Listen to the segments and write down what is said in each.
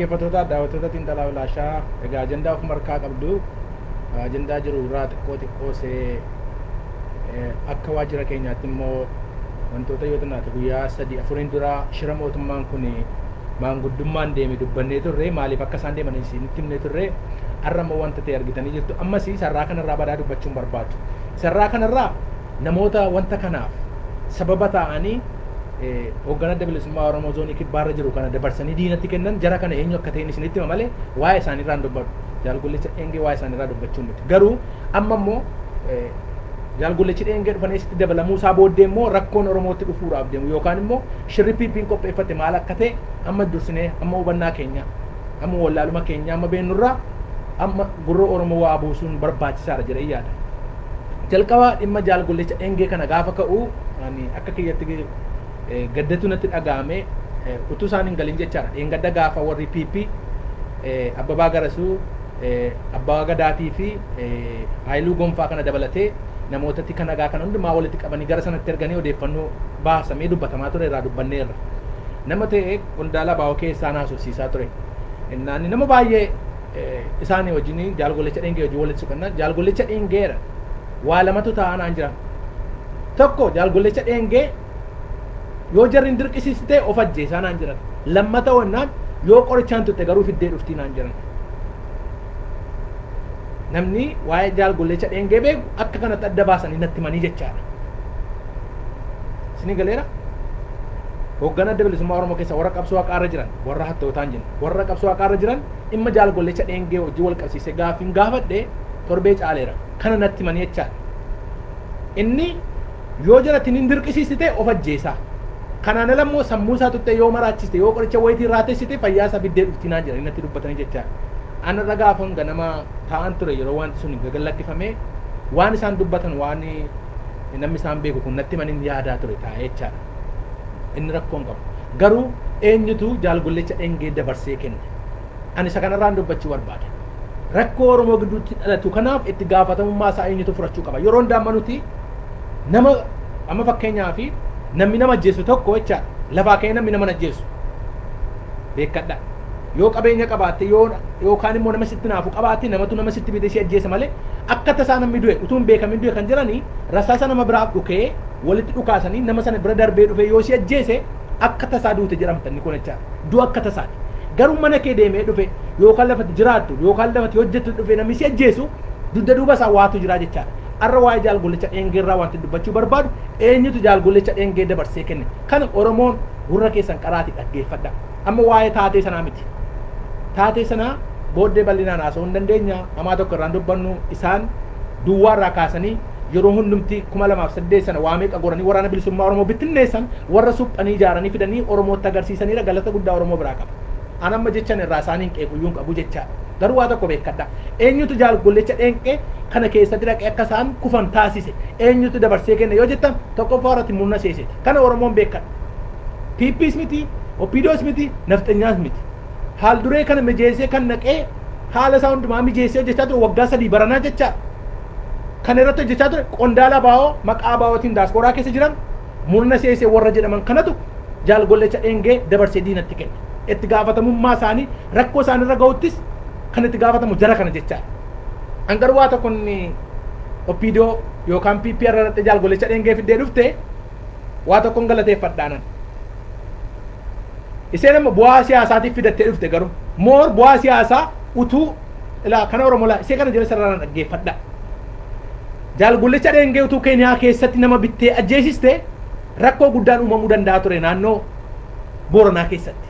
Dhaggeeffattoota, daawwattoota Xiinxalaa Bilaashaa, egaa ajandaa of markaa qabdu, ajandaa jiru irraa xiqqoo xiqqoo see akka waajjira keenyaatti immoo wantoota yoo xinnaate guyyaa 3 4n dura shira mootummaan kun maanguddummaan deeme dubbannee turre, maaliif akka isaan deeman isinitti himnee turre. Har'a immoo wanta ta'e argitanii jirtu. Ammas sarraa kanarraa badaa dubbachuun barbaadu. Sarraa kanarraa namoota wanta kanaaf sababa ta'anii hoogganaa Adda Bilisummaa Oromoo zoonii kibbaarra jiru kana dabarsanii diinatti kennan, jara kana eenyu akka ta'in isinitti hima malee waa'ee isaaniirraa hin dubbadhu. Jaalgollicha Dheengee waa'ee isaaniirraa dubbachuu miti. Garuu amma immoo Jaalgollichi Dheengee dhufanii asitti dabalamuu isaa booddee immoo rakkoon Oromootti dhufuudhaaf deemu yookaan immoo shirri PP'n qopheeffate maal akka ta'e amma dursinee, amma hubannaa keenya, amma wallaaluma keenya amma beennurraa, amma gurra Oromoo waa buusuun barbaachisaadha jedhee yaada. Jalqaba dhimma Jaalgollicha Dheengee kana gaafa ka'u ani akka kiyyatti gaddatu natti dhaga'ame, utuu isaan hin galin jechaadha. Dheengadda gaafa warri PP Abbabaa Garasuu, Abbaa Gadaatii fi Haayiluu Gonfaa kana dabalatee namootatti kan nagaa kana hundumaa walitti qabanii gara sanatti erganii odeeffannoo baasamee dubbatamaa ture irraa dubbanneerra. Nama ta'e qondaala baa'oo keessaa haasofsiisaa ture. Innaanni nama baay'ee isaanii wajjin, Jaalgollicha Dheengee wajjin walitti siqannaa, Jaalgollicha Dheengeera waa lamatu ta'aa naan jira. Tokko, Jaalgollicha Dheengee yoo jarri hin dirqisiiste of ajjeesaa naan jiran. Lammata wannaan yoo qorichaan tutte garuu fiddee dhuftii naan jiran. Namni waa'ee Jaalgollicha Dheengee beeku akka kanatti adda baasanii natti himanii jechaadha. Isinii galeera? Hoogganaa Adda Bilisummaa Oromoo keessa warra qabsoo haqaarra jiran, warra hattootaan jiran, warra qabsoo haqaarra jiran dhimma Jaalgollicha Dheengee hojii wal qabsiisee gaaffiin gaafadhe torbee caaleera. Kana natti himanii jechaadha. Inni yoo jaratti hin dirqisiiste of ajjeesaa. Kanaan ala immoo sammuu isaa tuttee yoo maraachiste, yoo qoricha wayitii irraa teessite, fayyaa isaa fiddee dhufti naan jedhanii natti dubbatanii jechaadha. Ana irra gaafan ganama taa'an ture yeroo wanti sun gagallakkifamee, waan isaan dubbatan, waan namni isaan beeku kun natti himaniin yaadaa ture taa'ee jechaadha. Inni rakkoo hin qabu. Garuu eenyutu Jaalgollicha Dheengee dabarsee kenne? Ani isa kanarraan dubbachuu barbaada. Rakkoo Oromoo gidduutti dhalatu kanaaf itti gaafatamummaa isaa eenyutu fudhachuu qaba? Yeroo hundaa amma nuti nama, amma fakkeenyaa fi namni nama ajjeesu tokko jechaadha. Lafaa ka'ee namni nama ajjeesu. Beekadha. Yoo qabeenya qabaatte, yoo yookaan immoo nama sitti naafu qabaatte, namatu nama sitti bitee si ajjeesa malee akka tasaa namni du'e, utuu hin beekamin du'e kan jiranii, rasaasa nama biraaf dhukee walitti dhukaasanii nama sana bira darbee dhufe yoo si ajjeese akka tasaa duute jedhamta inni kun jechaadha. Du'a akka tasaati. Garuu mana kee deemee dhufe yookaan lafatti jiraattu yookaan lafatti hojjettu dhufe namni si ajjeesu, dugda duuba isaa waatu jira jechaadha. Har'a waa'ee Jaalgollicha Dheengeerraa wanti dubbachuu barbaadu, eenyutu Jaalgollicha Dheengee dabarsee kenne? Kana Oromoon gurra keessan qaraati dhaggeeffadha. Amma waa'ee taatee sanaa miti. Taatee sanaa booddee bal'inaan haasa'uu hin dandeenya. Hamaa tokko irraan dubbannu, isaan duwwaa irraa kaasanii yeroo hundumti 2008 sana waa meeqa goranii Waraana Bilisummaa Oromoo bittinneessan, warra suphanii ijaaranii fidanii Oromootti agarsiisaniidha. Galata guddaa Oromoo biraa qaba. An amma jechan irraa isaaniin qeequyyuu hin qabu jechaadha. Garuu waa tokko beekkadha. Eenyutu Jaalgollicha Dheenqee kana keessatti dhaqee akka isaan kufan taasise? Eenyutu dabarsee kenne yoo jettan, tokkoffaa irratti murna seeseeti. Kana Oromoon beekkadha. PPs miti, OPDOs miti, nafxanyaas miti. Haal duree kana mijeessee kan naqee haala isaa hundumaa mijeessee hojjechaa ture waggaa 3 baranaa jechaadha. Kan irratti hojjechaa ture qondaala baa'oo maqaa baa'ootiin daasporaa keessa jiran, murna seesee warra jedhaman kanatu Jaalgollecha Dheengee dabarsee diinatti kenne. Itti gaafatamummaa isaanii, rakkoo isaanirra ga'uttis kan itti gaafatamu jara kana jechaadha. An garuu waa tokko inni OPDO yookaan PP irratti Jaalgollecha Dheengee fiddee dhufte waa tokkoon galateeffadhaanan. Isheen amma bu'aa siyaasaatiif fidattee dhufte, garuu moor bu'aa siyaasaa utuu ilaa kana Oromoo laa ishee kana jala sararaan dhaggeeffadha. Jaalgollicha Dheengee utuu Keeniyaa keessatti nama bittee ajjeesiste, rakkoo guddaan uumamuu danda'a ture naannoo Booranaa keessatti.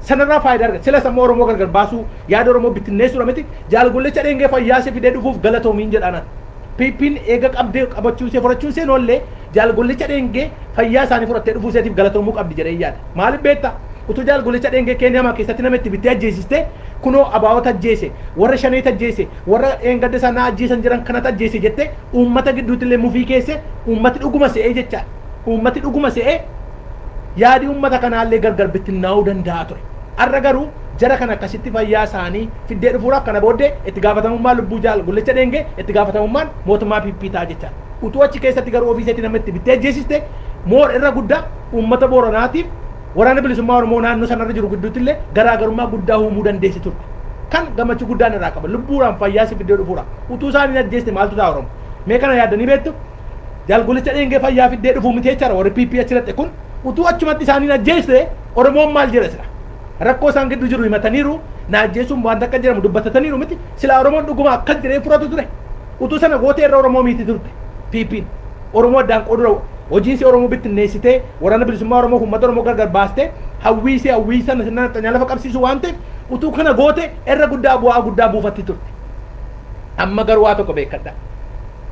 Sanarraa faayidaa argata. Silas ammoo Oromoo gargar baasuu, yaada Oromoo bittinneessuudha miti. Jaalgollicha Dheengee fayyaa ishee fidee dhufuuf galatoomiin jedhaan. PP'n eega qabdee qabachuu ishee fudhachuun isheen oollee, Jaalgollicha Dheengee fayyaa isaanii fudhattee dhufuu isheetiif galatoomuu qabdi jedhee yaada. Maaliif beektaa? Utuu Jaalgollicha Dheengee Keeniyaa keessatti nama itti bittee ajjeesiste, kunoo abaa'ota ajjeese, warra shaneet ajjeese, warra dheengadda isaa na ajjeesan jiran kanatu ajjeese jettee uummata gidduutti illee mufii keesse, uummati dhuguma se'ee jechaadha. Uummati dhuguma se'ee yaadi uummata kanaallee gargar bittinnaa'uu danda'a ture. Har'a garuu jara kana akkasitti fayyaa isaanii fiddee dhufuudhaaf, kana booddee itti gaafatamummaan lubbuu Jaalgollicha Dheengee itti gaafatamummaan mootummaa PP ta'a jechaadha. Utuu achi keessatti garuu ofii isheetti nama itti bittee ajjeesiste, moor irra guddaa uummata Booranaatiif Waraana Bilisummaa Oromoo naannoo sanarra jiru gidduutti illee garaagarummaa guddaa uumuu dandeessi turte. Kan gammachuu guddaan irraa qaba. Lubbuudhaan fayyaa si fiddee dhufuudha. Utuu isaan hin ajjeesne maaltu ta'a Oromoo? Mee kana yaaddanii beektu? Jaalgulicha Dheengee fayyaa fiddee dhufuu miti jechaadha warri PP achi dhaqxe kun. Utuu achumatti isaan hin ajjeesne Oromoon maal jedha sila? Rakkoo isaan gidduu jiru himataniiru, na ajjeesuun wanta akka jedhamu dubbatataniiru miti. Silaa Oromoon dhuguma akkas jedhee furatu ture. Utuu sana gootee irra Oromoo miiti turte PP'n. Oromoo addaan qoodura hojiin si Oromoo bittinneessitee, Waraana Bilisummaa Oromoo, uummata Oromoo gargar baastee, hawwii isee hawwii sana sirna nafxanyaa lafa qabsiisu waan ta'eef, utuu kana goote irra guddaa bu'aa guddaa buufatti turte. Amma garuu waa tokko beekadha.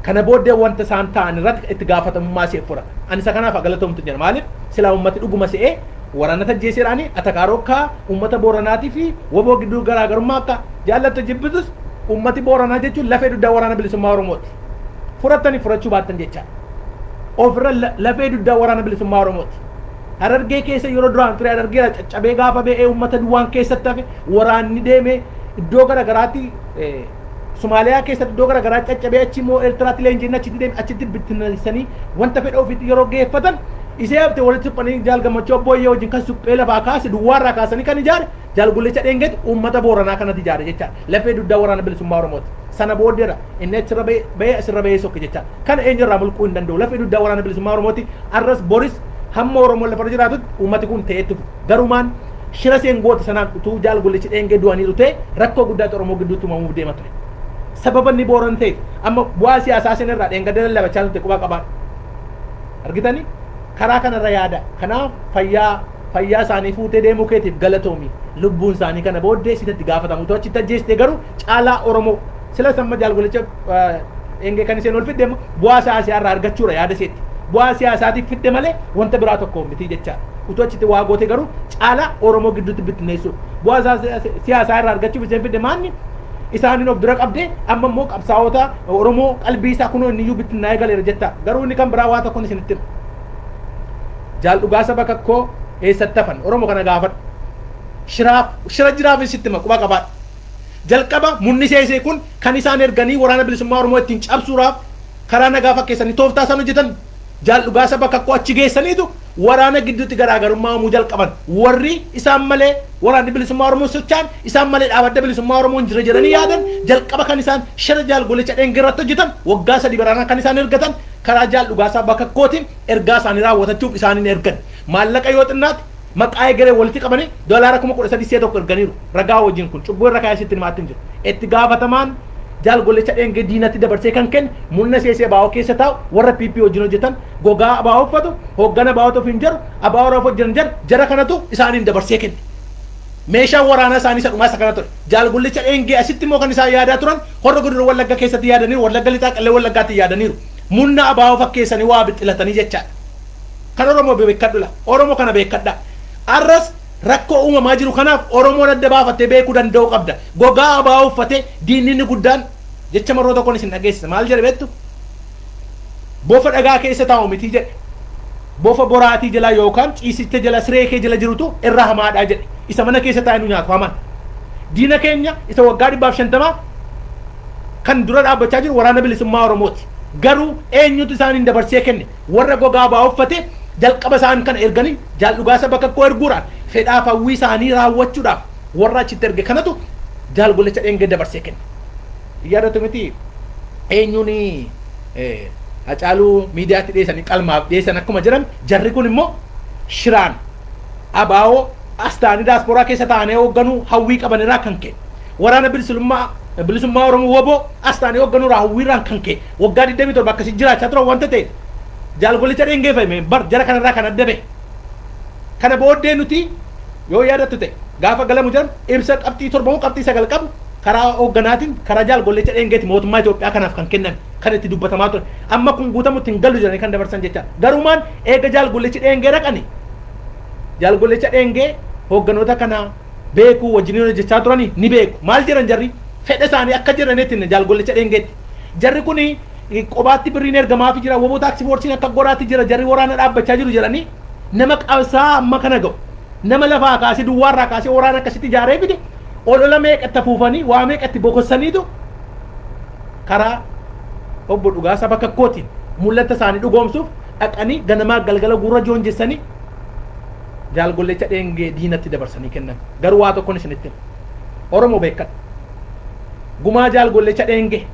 Kana booddee wanta isaan ta'an irratti itti gaafatamummaa ishee fura. Ani isa kanaaf galatoomtu jira. Maaliif? Silaa uummati dhuguma se'ee waraana tajjeeseeraani atakaaroo akka uummata Booranaatii fi WBO gidduu garaagarummaa akka jaallattu jibbitus, uummati Booranaa jechuun lafee dugdaa Waraana Bilisummaa Oromooti. Furattanii furachuu baattan jecha. Ofirra lafee dugdaa Waraana Bilisummaa Oromooti. Harargee keessa yeroo duraan ture, Harargeera caccabee gaafa ba'ee uummata duwwaan keessatti hafe, waraanni deemee iddoo garaagaraatti, Somaaliyaa keessatti iddoo garaagaraa caccabee, achi immoo Eertiraatti leenjiin achitti deeme, achitti bittinneessanii wanta fedha ofiitti yeroo geeffatan, isee hafte walitti suphanii, Jaal Gammachuu Abbooyyee wajjin kan suphee lafaa kaase, duwwaarraa kaasanii kan ijaare Jaal Gullicha Dheengeeti. Uummata Booranaa kanatti ijaare jechaadha. Lafee dugdaa Waraana Bilisummaa Oromooti. Sana booddeera inni achirra bahee asirra bahee sokke jechaadha. Kana eenyurraa mulquu hin danda'u. Lafee dugdaa Waraana Bilisummaa Oromooti. Arras boris hamma Oromoon lafarra jiraatutti uummati kun ta'eetti fufu. Garumaan shira seen goota sanaan utuu Jaal Gullichi Dheengee du'aniiru ta'e, rakkoo guddaatu Oromoo gidduutti uumamuuf deema ture. Sababa inni Booran ta'eef amma bu'aa siyaasaa isin irraa dheengadda lallabachaa turte quba qabaadha. Argitanii, karaa kanarra yaada. Kanaaf fayyaa isaanii fuutee deemuu keetiif galatoomi. Lubbuun isaanii kana booddee sitti gaafatamu. Utuu achitti ajjeeste garuu caalaa Oromoo sila samma Jaal Gullicha Dheengee kan isheen ol fidde bu'aa siyaasaa irraa argachuudha yaada isheetti. Bu'aa siyaasaatiif fidde malee wanta biraa tokko miti jechaadha. Utuu achitti waa goote garuu caalaa Oromoo gidduutti bittinneessuuf. Bu'aa siyaasaa irraa argachuuf isheen fidde maanni isaanin of dura qabdee, amma immoo qabsaa'ota Oromoo qalbii isaa kunoo inni iyyuu bittinnaa'ee galeera jetta. Garuu inni kan biraa waa tokkoon isinitti hima. Jaal Dhugaasa Bakakkoo eessatti hafan? Oromoo kana gaafadhu. Shiraaf shira jiraaf isitti hima, quba qabaadha. Jalqaba munni seesee kun kan isaan erganii Waraana Bilisummaa Oromoo ittiin cabsuudhaaf karaa nagaa fakkeessanii tooftaa isaan hojjetan, Jaal Dhugaasa Bakakkoo achi geessaniitu waraana gidduutti garaagarummaa uumuu jalqaban. Warri isaan malee Waraanni Bilisummaa Oromoo socho'an, isaan malee dhaabadda Bilisummaa Oromoo hin jira jedhanii yaadan, jalqaba kan isaan shira Jaal Golicha Dheengee irratti hojjetan, waggaa 3 baraanaa kan isaan ergatan karaa Jaal Dhugaasaa Bakakkootiin ergaa isaanii raawwatachuuf isaaniin ergan. Maallaqa yoo xinnaate maqaa egeree walitti qabanii doolaara 13,000 si'a tokko erganiiru. Ragaa wajjin kun cubbuu irra kaayee sitti himaatti hin jiru. Itti gaafatamaan Jaal Gollicha Dheengee diinatti dabarsee kan kenne murna seesee ABO keessa taa'u, warra PP wajjin hojjetan, gogaa ABO uffatu, hooggana ABO ofiin jedhu, ABO irra hojjetan jedhu, jara kanatu isaaniin dabarsee kenne. Meeshaan waraanaa isaanii isa dhumaa isa kana ture. Jaal Gullicha Dheengee asitti immoo kan isaan yaadaa turan Horro Guduruu Wallagga keessatti yaadaniiru, Wallagga Lixaa Qallee Wallaggaatti yaadaniiru. Murna ABO fakkeessanii waa bixxilatanii jechaadha. Kan Oromoo beekadhu la. Oromoo kana beekadha. Arras rakkoo uumamaa jiru kanaaf Oromoon adda baafattee beekuu danda'uu qabda. Gogaa ABO uffatee diinni inni guddaan jecha marroo tokkoon isin dhageessisa. Maal jedhe beektu? Bofa dhagaa keessa taa'u miti jedhe. Bofa boraatii jala yookaan ciisicha jala siree kee jala jirutu irra hamaadha jedhe. Isa mana keessa taa'e nu nyaatu hamaan. Diina keenya isa waggaa 150 kan dura dhaabbachaa jiru Waraana Bilisummaa Oromooti. Garuu eenyutu isaaniin dabarsee kenne? Warra gogaa ABO uffate jalqaba isaan kana erganii, Jaal Dhugaasa Bakakkoo erguudhaan fedhaaf hawwii isaanii raawwachuudhaaf warra achitti erge kanatu Jaal Gullicha Dheengee dabarsee kenne. Yaadatu miti, eenyuun Hacaaluu miidiyaatti dhiyeessanii qalmaaf dhiyeessan akkuma jiran, jarri kun immoo shiraan ABO as ta'anii daasporaa keessa ta'anii hoogganuu hawwii qaban irraa kan ka'e, Waraana Bilisummaa Oromoo WBO as ta'anii hoogganuu irraa hawwii irraan kan ka'e, waggaa 27 akkasii jiraachaa turan wanta ta'e, Jaal Gullicha Dheengee fahime bar jara kanarraa kan adda bahe. Kana booddee nuti yoo yaadattu ta'e, gaafa galamu jedhan ibsa qabxii 7 moo qabxii 9 qabu karaa hoogganaatiin, karaa Jaal Gollicha Dheengeeti mootummaa Itoophiyaa kanaaf kan kenname, kan itti dubbatamaa ture. Amma kun guutamu ittiin galu jedhanii kan dabarsan jecha. Garumaan eega Jaal Gollichi Dheengee dhaqani, Jaal Gollicha Dheengee hoogganoota kana beekuu, wajjiniin hojjechaa turanii ni beeku. Maal jedhan jarri? Fedha isaanii akka jedhanitti Jaal Gollicha Dheengeetti. Jarri kuni qobaatti birriin ergamaafi jira, WBO task forceiin akka goraatti jira, jarri waraana dhaabbachaa jiru jedhanii, nama qabsaa amma kana ga'u, nama lafaa kaasee, duwwaarraa kaasee waraana akkasitti ijaaree fide, olola meeqatti afuufanii, waa meeqatti bokossaniitu karaa obbo Dhugaasaa Bakakkootiin mul'ata isaanii dhugoomsuuf dhaqanii ganamaa galgala gurra joonjessanii Jaalgollecha Dheengee diinatti dabarsanii kennan. Garuu waa tokkoon isinitti hima. Oromoo beekadha. Gumaa Jaalgollecha Dheengee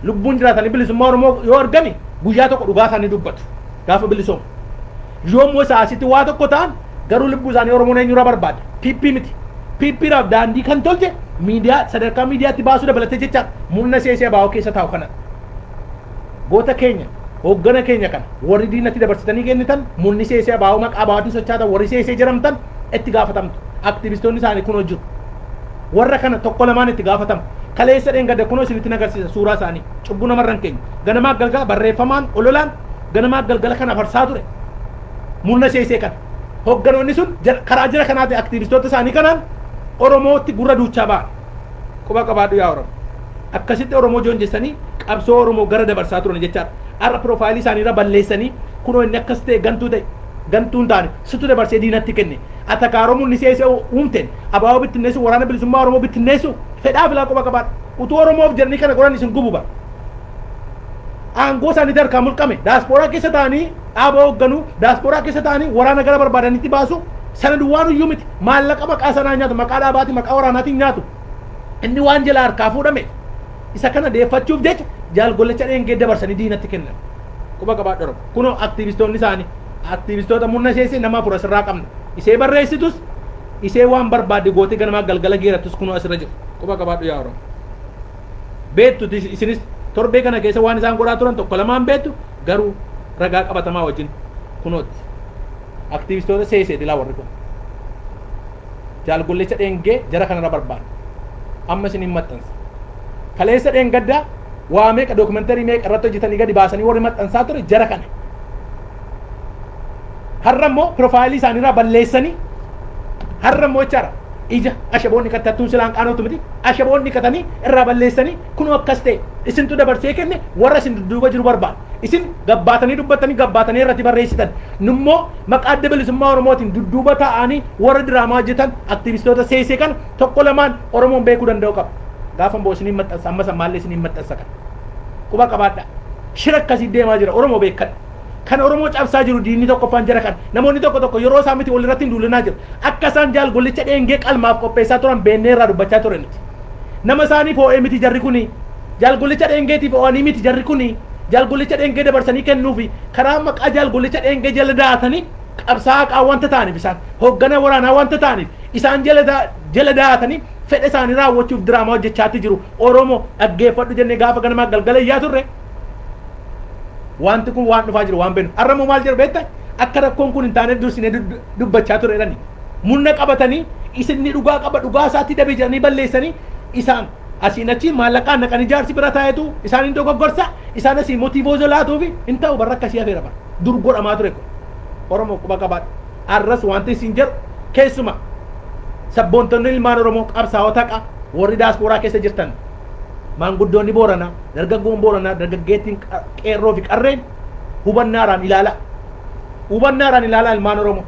lubbuun jiraatanii bilisummaa Oromoo yoo argani guyyaa tokko dhugaa isaanii dubbatu gaafa bilisoomu. Yoommoo isaa asitti waa tokko ta'an garuu lubbuu isaanii Oromoon eenyurraa barbaada? PP miti. PPdhaaf daandii kan tolche miidiyaa sadarkaa miidiyaatti baasuu dabalatee jecha murna seesee abaa'oo keessa taa'u kana. Goota keenya, hooggana keenya kana warri diinatti dabarsitanii kennitan, murni seesee abaa'oo maqaa abaa'ootiin sochaatan, warri seesee jedhamtan itti gaafatamtu. Aktivistoonni isaanii kunoo jiru. Warra kana tokko lamaan itti gaafatamu. Kaleessa dheengadda kunoo isinitti agarsiisa suuraa isaanii. Cubbuu namarra hin keenye. Ganamaa galgala barreeffamaan ololaan ganamaa galgala kana farsaa ture. Murna seesee kana. Hoogganoonni sun karaa jira kanaati aktivistoota isaanii kanaan Oromootti gurra duuchaa ba'an. Quba qabaadhu yaa Oromoo. Akkasitti Oromoo joonjessanii qabsoo Oromoo gara dabarsaa turan jechaadha. Har'a piroofaayilii isaanii irra balleessanii kunoo inni akkas ta'e, gantuu ta'e, gantuu hin taane situ dabarsee diinatti kenne. Atakaaroo murni seesee uumteen abaaboo bittinneessu, waraana bilisummaa Oromoo bittinneessu fedhaa filaa, quba qabaadha. Utuu Oromoof jedhanii kana godhan isin gubu bara. Aangoo isaanii harkaa mulqame, daaspooraa keessa ta'anii dhaaba hoogganuu, daaspooraa keessa ta'anii waraana gara barbaadanitti baasu. Sana duwwaan iyyuu miti, maallaqa maqaa sanaa nyaatu, maqaa dhaabaati, maqaa waraanaatiin nyaatu. Inni waan jala harkaa fuudhame isa kana deeffachuuf jecha Jaalgollacha Dheengee dabarsanii diinatti kennan. Quba qabaadhu Oromoo. Kunoo aktiivistoonni isaanii, aktiivistoota murna isheessi nama afur asirraa qabna. Isee barreessitus, isee waan barbaadde gootee ganamaa galgala geerattus kunoo asirra jiru. Quba qabaadhu yaa Oromoo. Beektu isinis torbee kana keessa waan isaan godhaa turan tokko lamaan beektu, garuu ragaa qabatamaa wajjin kunootti. Aktiivistoota seeseeti laa warri kun. Jaalgollecha Dheengee jara kanarra barbaada. Amma isin hin maxxansa. Kaleessa dheengaddaa waa meeqa, dookumentarii meeqa irratti hojjetanii gadi baasanii warri maxxansaa ture jara kana. Har'a immoo piroofaayilii isaaniirraa balleessanii, har'a immoo jechaadha, ija ashaboonni kattattuun silaan qaanootu miti, ashaboonni katanii irraa balleessanii kunoo akkas ta'e, isintu dabarsee kenne, warra isin dudduuba jiru barbaada. Isin gabbaatanii dubbattanii, gabbaatanii irratti barreessitan. Nummoo maqaa Adda Bilisummaa Oromootiin dudduuba taa'anii warra diraamaa hojjetan aktivistoota seesee kana tokko lamaan Oromoon beekuu danda'u qaba. Gaafa immoo isiniin maxxansa, amma sammaallee isiniin maxxansa kana. Quba qabaadha. Shira akkasii deemaa jira, Oromoo beekadha. Kan Oromoo cabsaa jiru diinni tokkoffaan jara kana. Namoonni tokko tokko yeroo isaan miti walirratti hin duulinaa jiru. Akka isaan Jaal Gollicha Dheengee qalmaaf qopheessaa turan beennee irraa dubbachaa ture nuti. Nama isaaniif hoo'ee miti jarri kuni. Jaal Gollicha Dheengeetiif hoo'anii miti jarri kuni. Jaal Gollicha Dheengee dabarsanii kennuufi karaa maqaa Jaal Gollicha Dheengee jala daatanii qabsaa'aa qaa wanta ta'aniif, isaan hooggana waraanaa wanta ta'aniif, isaan jala daatanii fedha isaanii raawwachuuf diraamaa hojjechaatti jiru. Oromoo dhaggeeffadhu jennee gaafa ganamaa galgala iyyaa turre. Wanti kun waan dhufaa jiru waan beeknu. Har'a immoo maal jedhu beektaa? Akka rakkoon kun hin taaneef dursinee dubbachaa ture jedhani. Murna qabatanii isinni dhugaa qaba, dhugaa isaatti dabe jedhanii balleessanii, isaan asiin achi maallaqaan naqanii jaarsi bira taa'etu isaan hin dogoggorsa, isaan asii motiivoo laatuu fi hin ta'u. Barra akkasii hafeera, bara dur godhamaa ture kun. Oromoo quba qabaadha. Arras wanti isin jedhu, keessuma sabboontonni ilmaan Oromoo qabsaa'ota haqa warri daaspooraa keessa jirtan, maanguddoonni Booranaa, dargaggoon Booranaa, dargaggeettiin, qeerroo fi qarreen, hubannaaraan ilaala. Hubannaaraan ilaalaa ilmaan Oromoo.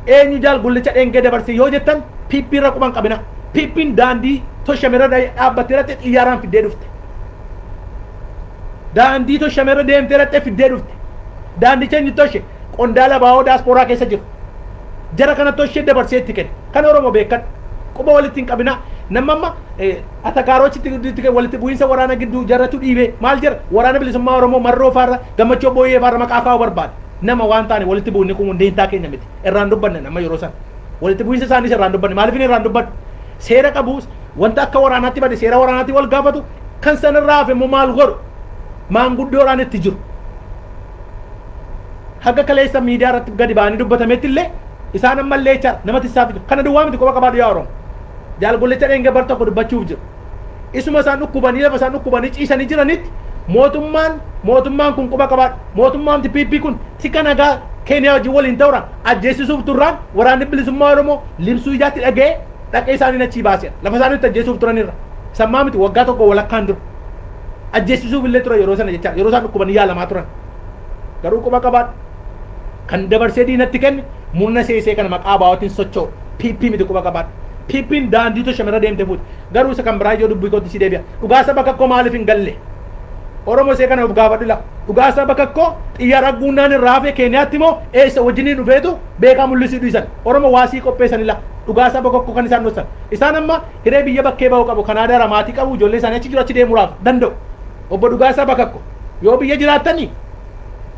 Eenyu Jaal Gullicha Dheengee dabarsee yoo jettan, PP irra quban qabina. PP'n daandii toshamerra dhaabbattee irratti xiyyaaraan fiddee dhufte. Daandii toshamerra deemtee irratti fiddee dhufte. Daandicha eenyu toshe? Qondaala baa'oo daaspooraa keessa jiru. Jara kana toshee dabarsee itti kenne. Kan Oromoo beekadhu. Quba walitti hin qabina. Nama amma atakaarochitti walitti bu'iinsa waraana gidduu jarratu dhiibee maal jira, waraana bilisummaa Oromoo Marroo faarra, Gammachuu Booyyee faarra maqaa kaa'uu barbaada. Nama waan taane walitti bu'inni kun hundeentaa keenya miti. Irraan dubbanne nama yeroo sana. Walitti bu'iinsa isaaniis irraan dubbanne. Maaliif inni irraan dubbadhu? Seera qabu, wanta akka waraanaatti bade seera waraanaatti wal gaafatu, kan sanarraa hafe immoo maal godhu? Maanguddoodhaan itti jiru. Haga kaleessa miidiyaa irratti gadi ba'anii dubbatametti illee isaan ammallee jechaadha nama tissaaf jiru. Kana duwwaa miti, quba qabaadhu yaa Oromoo. Jaal Gollicha Dheengee bar tokko dubbachuuf jiru. Isuma isaan dhukkubanii, lafa isaan dhukkubanii ciisanii jiranitti mootummaan kun, quba qabaadhu. Mootummaan PP kun tika nagaa Keeniyaa wajjin waliin ta'uudhaan ajjeesisuuf turraan waraanni bilisummaa Oromoo libsuu ijaatti dhaga'ee dhaqee isaanii achii baaseera. Lafa isaanii itti ajjeesuuf turanirra. Sammaa miti, waggaa tokko walakkaan dura. Ajjeesisuuf illee ture yeroo sana jechaadha. Yeroo isaan dhukkubanii yaalamaa turan. Garuu quba qabaadhu. Kan dabarsee diinatti kenne murna seesee kana maqaa baa'ootiin socho'u. PP miti, quba qabaadhu. PP'n daandii toshamerra deemte fuute. Garuu isa kan biraa ijoo dubbii kootti si deebi'a. Dhugaa saba kakkoo maaliif hin galle? Oromoo isee kana of gaafadhu laa. Dhugaasaa Bakakkoo xiyyaara guunnaan irraa hafee Keeniyaatti immoo eessa wajjiniin dhufeetu beekaa mul'isuu dhiisan. Oromoo waasii qopheessan ila Dhugaasaa Bakakkoo kan isaan dhossan. Isaan amma hiree biyya bakkee ba'uu qabu. Kanaadaara maatii qabu, ijoollee isaanii achi jiru, achi deemuudhaaf danda'u. Obbo Dhugaasaa Bakakkoo, yoo biyya jiraattanii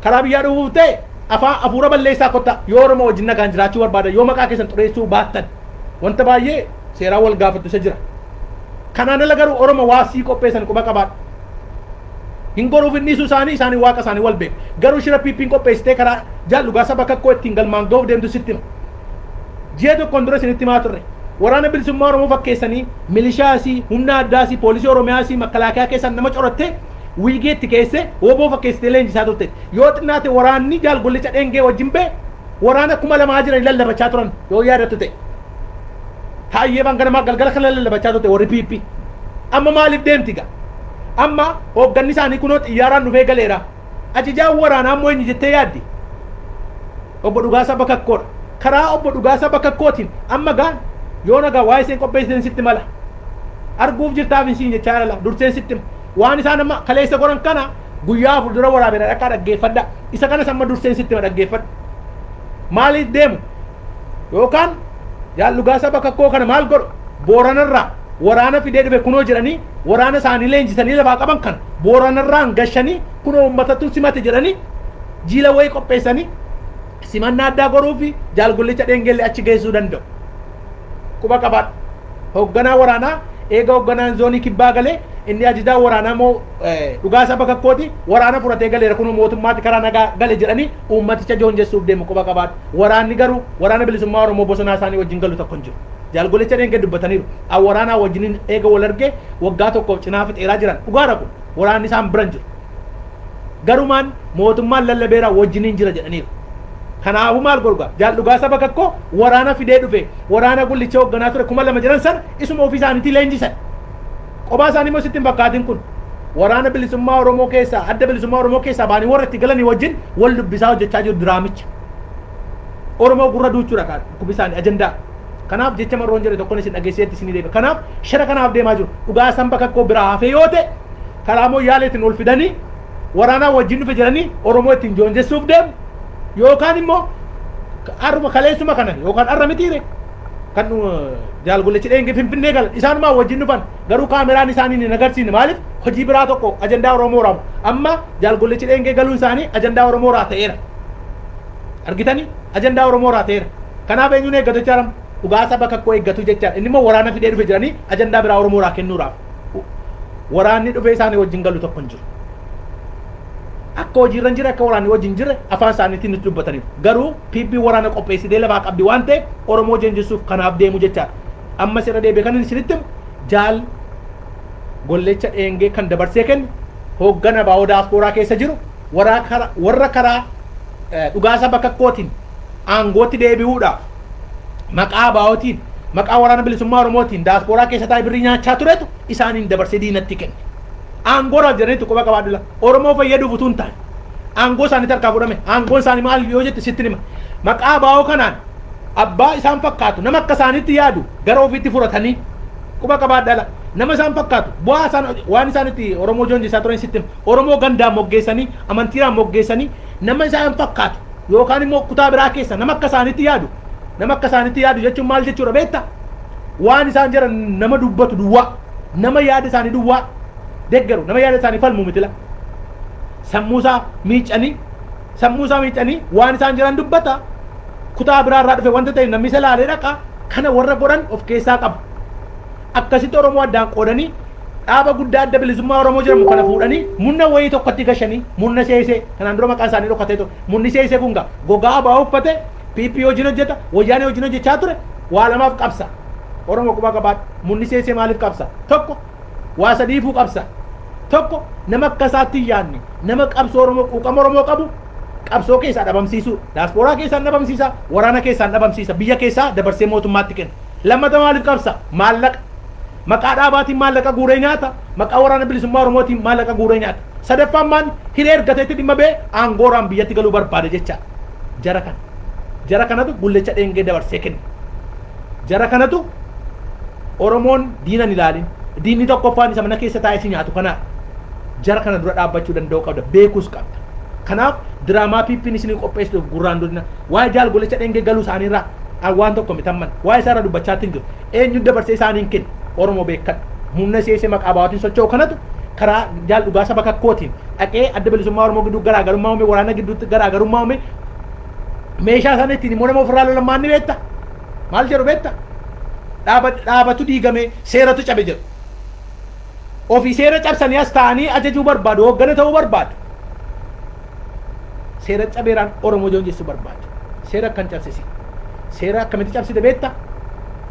karaa biyyaa dhufuuf ta'e, afaan afuura balleessaa kottaa. Yoo Oromoo wajjin nagaan jiraachuu barbaadan, yoo maqaa keessan xureessuu baattan, wanta baay'ee seeraan wal gaafattu isa jira. Kanaan ala garuu Oromoo waasii qopheessan quba qabaadha. Hin goruuf hin dhiisuu isaanii, isaanii waaqa isaanii wal beeku. Garuu shira PP'n qopheessitee karaa Jaal Dhugaasaa Bakakkoo ittiin galmaan ga'uuf deemtu sitti hima. Ji'a tokkoon dura isinitti himaa turre. Waraana Bilisummaa Oromoo fakkeessanii milishaasii, humna addaasii, poolisii Oromiyaasii, makalaakiyaa keessaan nama corattee wiigeetti keessee woboo fakkeessitee leenjisaa turte. Yoo xinnaate waraanni Jaal Gollicha Dheengee wajjin ba'e waraana 2000 jiran lallabachaa turan yoo yaadattu ta'e. Taayyee banganamaa galgala kana lallabachaa turte warri PP. Amma maaliif deemti gaa? Amma hoogganni isaanii kunoo xiyyaaraan dhufee galeera. Ajajaan waraanaa immoo eenyu jettee yaaddi? Obbo Dhugaasaa Bakakkoodha. Karaa Obbo Dhugaasaa Bakakkootiin amma gaa yoo nagaa waa isheen qopheessiteen sitti mala. Arguuf jirtaaf hin siin jechaa jira, durseen sitti hima. Waan isaan amma kaleessa godhan kana guyyaa 4 dura waraabera, dhaqaa dhaggeeffadha. Isa kanas amma durseen sitti hima, dhaggeeffadhu. Maaliif deemu? Yookaan Jaal Dhugaasaa Bakakkoo kana maal godhu? Booranarraa waraana fidee dhufe kunoo jedhanii, waraana isaanii leenjisanii lafaa qaban kan Booranarraan gashanii kunoo uummatatu simate jedhanii jiila wayii qopheessanii simannaa addaa godhuu fi Jaal Gullicha Dheengellee achi geessuu danda'u. Quba qabaadhu. Hoogganaa waraanaa eega hoogganaan zoonii kibbaa galee, inni ajajaa waraanaa immoo Dhugaasaa Bakakkooti, waraana fudhatee galeera, kunoo mootummaatti karaa nagaa gale jedhanii uummaticha joonjessuuf deemu, quba qabaadhu. Waraanni garuu Waraana Bilisummaa Oromoo bosonaa isaanii wajjin galu tokko hin jiru. Jaal Golicha Dheengee dubbataniiru. An waraanaa wajjiniin eega wal argee waggaa tokkoof cinaa fixeeraa jiran. Dhugaadha kun. Waraanni isaan bira hin jiru. Garumaan mootummaan lallabeeraa wajjiniin jira jedhaniiru. Kanaafuu maal godhu gaa? Jaal Dhugaasaa Bakakkoo waraana fidee dhufe, waraana Gullicha hoogganaa ture 2000 jiran sana isuma ofii isaaniitii leenjisan. Qophaa isaanii immoo sitti hin fakkaatin kun. Waraana Bilisummaa Oromoo keessaa, Adda Bilisummaa Oromoo keessaa ba'anii warra itti galanii wajjin wal dubbisaa hojjechaa jiru diraamicha. Oromoo gurra duuchuudha kaa dhukkubi isaanii ajandaa. Kanaaf jecha Marroon jedhe tokkoon isin dhageesseetti isinii deebi'a. Kanaaf shira kanaaf deemaa jiru. Dhugaasaan Bakakkoo biraa hafee yoo ta'e, karaa Mooyyaaleetiin ol fidanii waraanaa wajjin dhufe jedhanii Oromoo ittiin joonjessuuf deemu. Yookaan immoo har'uma kaleessuma kana yookaan har'a mitiire kan Jaal Gullichi Dheengee Finfinnee galan isaanumaa wajjin dhufan, garuu kaameraan isaanii hin agarsiisne. Maaliif? Hojii biraa tokko ajandaa Oromoo raamu. Amma Jaal Gullichi Dheengee galuun isaanii ajandaa Oromoo raa ta'eera. Argitanii, ajandaa Oromoo raa ta'eera. Kanaaf eenyuun eeggatu jechaadha? Dhugaasaa Bakakkoo eeggatu jechaadha. Inni immoo waraana fidee dhufe jedhanii ajandaa biraa Oromoo raa kennuudhaaf. Waraanni dhufee isaanii wajjin galu tokko hin jiru. Akka hojiirra hin jirre, akka waraanni wajjin jirre afaan isaaniitiin nutti dubbataniiru. Garuu PP waraana qopheessitee lafaa qabdi waan ta'eef Oromoo jeenjessuuf kanaaf deemu jechaadha. Ammas irra deebi'ee kan inni isinitti himu, Jaal Gollecha Dheengee kan dabarsee kenne hooggana baa'oo daaspooraa keessa jiru, warra karaa Dhugaasaa Bakakkootiin aangootti deebi'uudhaaf maqaa baa'ootiin, maqaa Waraana Bilisummaa Oromootiin daaspooraa keessa taa'ee birrii nyaachaa turetu isaaniin dabarsee diinatti kenne. Aangooraaf jedhaniitu, quba qabaadhu. Oromoo fayyaduuf utuu hin taane aangoo isaaniitti harkaa fudhame. Aangoon isaanii maal yoo jette sitti hima. Maqaa baa'oo kanaan abbaa isaan fakkaatu, nama akka isaaniitti yaadu gara ofiitti fudhatanii, quba qabaadhala, nama isaan fakkaatu, bu'aa isaan waan isaan itti Oromoo joonjessaa turan sitti hima. Oromoo gandaan moggeessanii, amantiidhaan moggeessanii, nama isaan fakkaatu yookaan immoo kutaa biraa keessa nama akka isaaniitti yaadu. Nama akka isaaniitti yaadu jechuun maal jechuudha beektaa? Waan isaan jedhan nama dubbatu duwwaa, nama yaada isaanii duwwaa deggeru, nama yaada isaanii falmu mitila. Sammuu isaa miicanii, sammuu isaa miicanii waan isaan jedhan dubbata. Kutaa biraa irraa dhufe wanta ta'eef namni isa ilaalee dhaqa. Kana warra godhan of keessaa qaba. Akkasitti Oromoo addaan qoodanii, dhaaba guddaa Adda Bilisummaa Oromoo jedhamu kana fuudhanii murna wayii tokkotti gashanii, murna seesee kanaan dura maqaan isaanii dhokatee ture. Murni seesee kun gaa gogaa abaa uffate PP wajjin hojjeta, Wayyaanee wajjin hojjechaa ture. Waa lamaaf qabsa. Oromoo quba qabaadhu. Murni seesee maaliif qabsa? Tokko, waa sadiifuu qabsa. Tokko, nama akka isaatti hin yaadne, nama qabsoo Oromoo, quuqama Oromoo qabu qabsoo keessaa dhabamsiisuu. Daaspooraa keessaan dhabamsiisa, waraana keessaan dhabamsiisa, biyya keessaa dabarsee mootummaatti kenna. Lammata maaliif qabsa? Maallaqa. Maqaa dhaabaatiin maallaqa guuree nyaata, maqaa Waraana Bilisummaa Oromootiin maallaqa guuree nyaata. Sadaffaan maal? Hiree ergateetti dhimma ba'ee aangooraan biyyatti galuu barbaada jecha. Jara kana. Jara kanatu Gullecha Dheengee dabarsee kenne. Jara kanatu. Oromoon diina hin ilaalin. Diinni tokkoffaan isa mana keessa taa'ee si nyaatu kanaadha. Jara kana dura dhaabbachuu danda'uu qabda, beekuus qabda. Kanaaf diraamaa PP'n isinii qopheessituuf gurraan dudina. Waa'ee Jaal Gollicha Dheengee galuu isaaniirraa waan tokko mitamman. Waa'ee isaarraa dubbachaatti hin jiru. Eenyu dabarsee isaaniin kennu? Oromoo beekadhu. Humna seesee maqaa baawwatiin socho'u kanatu karaa Jaal Dhugaasa Bakakkootiin dhaqee Adda Bilisummaa Oromoo gidduu garaagarummaa uume, waraana gidduutti garaagarummaa uume. Meeshaa isaan ittiin immoo nama ofirraa lolan maal ni beekta? Maal jedhu beekta? Dhaabatu diigame, seeratu cabe jedhu. Ofii seera cabsanii as taa'anii ajajuu barbaadu, hooggana ta'uu barbaadu. Seera cabeeraan Oromoo joonjessuu barbaadu. Seera akkan cabsisi. Seera akkamitti cabsite beekta?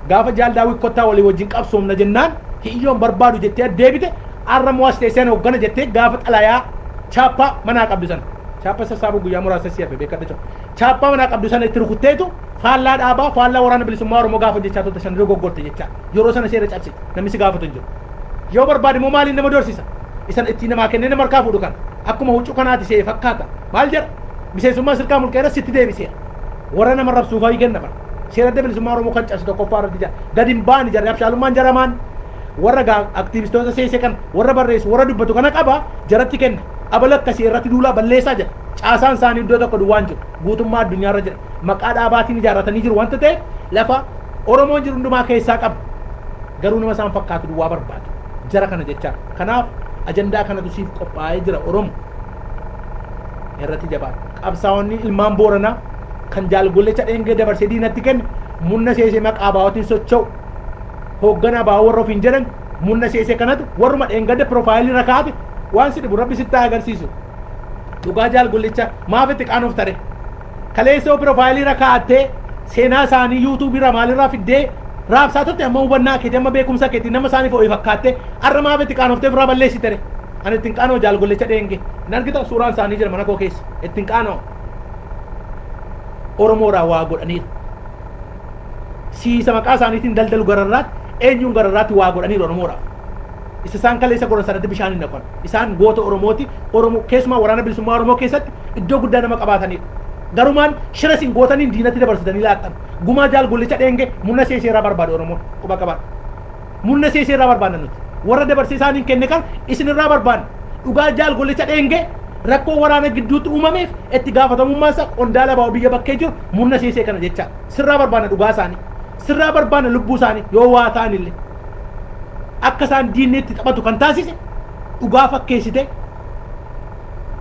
Gaafa Jaal Daawit kottaa walii wajjin qabsoomna jennaan hiyyoon barbaadu jettee addeebite, arra moo as teessee ana hooggana jettee gaafa xalayaa chaappaa manaa qabdu sana. Chaappaa sassaabuu guyyaa muraasa si hafe beekadha jechuudha. Chaappaa manaa qabdu sana itti rukutteetu faallaa dhaabaa, faallaa Waraana Bilisummaa Oromoo gaafa hojjechaa turte sana dogoggorte jechaa. Yeroo sana seera cabsite, namni si gaafatu hin jiru. Yoo barbaade immoo maaliin nama dorsisa? Isan itti namaa kennee nama harkaa fuudhu kana. Akkuma huccuu kanaati see fakkaata. Maal jedha? Miseensummaa sirkaa mulqeera, sitti deebiseera. Warra nama rabsuuf hayi kenna bara. Seera Adda Bilisummaa Oromoo kan cabse tokkoffaa irratti jira. Gadi hin baani jarri abshaalummaan jaramaan warra aktiivistoota seesee kan warra barreessu, warra dubbatu kana qaba, jaratti kenna. Abala akkasii irratti duulaa balleessaa jira. Caasaan isaanii iddoo tokko duwwaan jiru. Guutummaa addunyaarra jira. Maqaa dhaabaatiin ijaarratanii jiru wanta ta'eef lafa Oromoon jiru hundumaa keessaa qaba. Garuu nama isaan fakkaatu duwwaa barbaadu. Jara kana jechaa. Kanaaf ajandaa kanatu siif qophaa'ee jira, Oromo. Irratti jabaadhu. Qabsaa'onni ilmaan Booranaa kan Jaal Gollecha Dheengee dabarsee diinatti kenne murna seesee maqaa baa'otiin socho'u. Hoogganaa baa'oo warra ofiin jedhan murna seesee kanatu warruma dheengadda piroofaayilii irra kaa'ate. Waan si dhibu rabbi sitti haa agarsiisu. Dhugaa Jaal Gollecha maaf itti qaanuuf tare? Kaleessoo piroofaayilii irra kaa'attee seenaa isaanii yuutuubii irraa maalirraa fiddee raabsaa turte, amma hubannaa keetii, amma beekumsa keetii nama isaanii fo'ee fakkaattee har'a maaf itti qaanoftee ofirraa balleessite re? Ani ittiin qaanoo Jaal Gollecha Dheengee. Hin argita, suuraan isaanii jira mana koo keessa. Ittiin qaanoo. Oromoodhaa waa godhaniiru. Siisa maqaa isaaniitiin daldalu gararraatti, eenyuun gararraatti waa godhaniiru Oromoodhaaf. Isa isaan kaleessa godhan sanatti bishaan hin naqan. Isaan goota Oromooti. Oromoo keessumaa Waraana Bilisummaa Oromoo keessatti iddoo guddaa nama qabaatanidha. Garumaan shira isin gootaniin diinatti dabarsitanii laattan. Gumaa Jaal Gollicha Dheengee murna seesee irraa barbaadu Oromoon quba qabaadha. Murna seesee irraa barbaadna nuti. Warra dabarsee isaaniin kenne kan isin irraa barbaadna. Dhugaa Jaal Gollicha Dheengee rakkoo waraana gidduutti uumameef itti gaafatamummaan isaa qondaala baa'u biyya bakkee jiru murna seesee kana jecha. Sirraa barbaadna dhugaa isaanii. Sirraa barbaadna lubbuu isaanii yoo waa ta'an illee. Akka isaan diinni itti taphatu kan taasise dhugaa fakkeessite,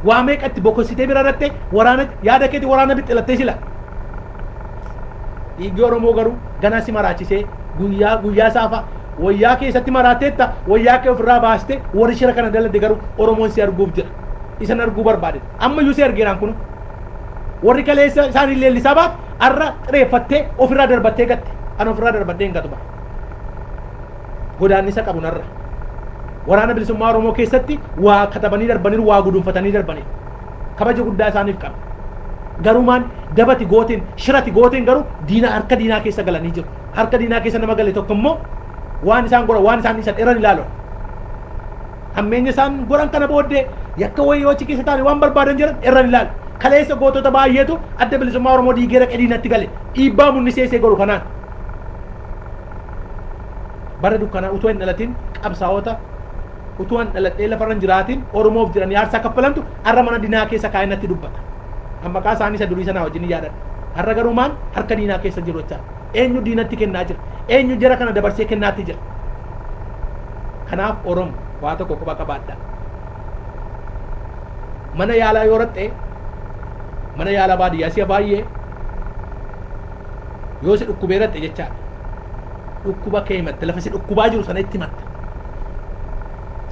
waa meeqa itti bokossitee bira irratte, waraana yaada keeti waraana bixxilattee sila. Dhiiggi Oromoo garuu ganaa si maraachisee guyyaa guyyaa saafa wayyaa keessatti maraatteetta, wayyaa kee ofirraa baaste. Warri shira kana dalade garuu Oromoon si arguuf jira. Isan arguu barbaade. Ammayyuu si argeeraan kun warri kaleessa isaanii leellisaa baat arra xireeffattee ofirraa darbattee gatte. An ofirraa darbadhee hin gatu bara. Godaannisa qabu narra. Waraana Bilisummaa Oromoo keessatti waa katabanii darbaniiru, waa gudunfatanii darbaniiru. Kabaja guddaa isaaniif qaba. Garumaan dabati gooteen, shirati gooteen garuu diina harka diinaa keessa galanii jiru. Harka diinaa keessa nama gale tokko immoo waan isaan godhan, waan isaan dhiisan irra ilaalu. Hammeenya isaan godhan kana booddee yakka wayii yoo achi keessa taane waan barbaadan jiran irra ilaalu. Kaleessa gootota baay'eetu Adda Bilisummaa Oromoo diigee raqee diinatti gale. Dhiibbaa munni seesee godhu kanaan. Bara dukkanaa utuu hin dhalatin qabsaa'ota utuu an dhaladhee lafarra hin jiraatin Oromoof jedhanii aarsaa kaffalantu har'a mana dinaa keessa kaa'ee natti dubbata. An maqaa isaanii isa durii sanaa wajjin hin yaadadha. Har'a garuu maan harka diinaa keessa jiru jechaa. Eenyu diinatti kennaa jira? Eenyu jara kana dabarsee kennaatti jira? Kanaaf Oromo waa tokko quba qabaadha. Mana yaalaa yoo raxxe, mana yaalaa baadiyyaa si'a baay'ee yoo si dhukkubee raxxe jechaadha. Dhukkuba kee himatte, lafa si dhukkubaa jiru sana itti himatta.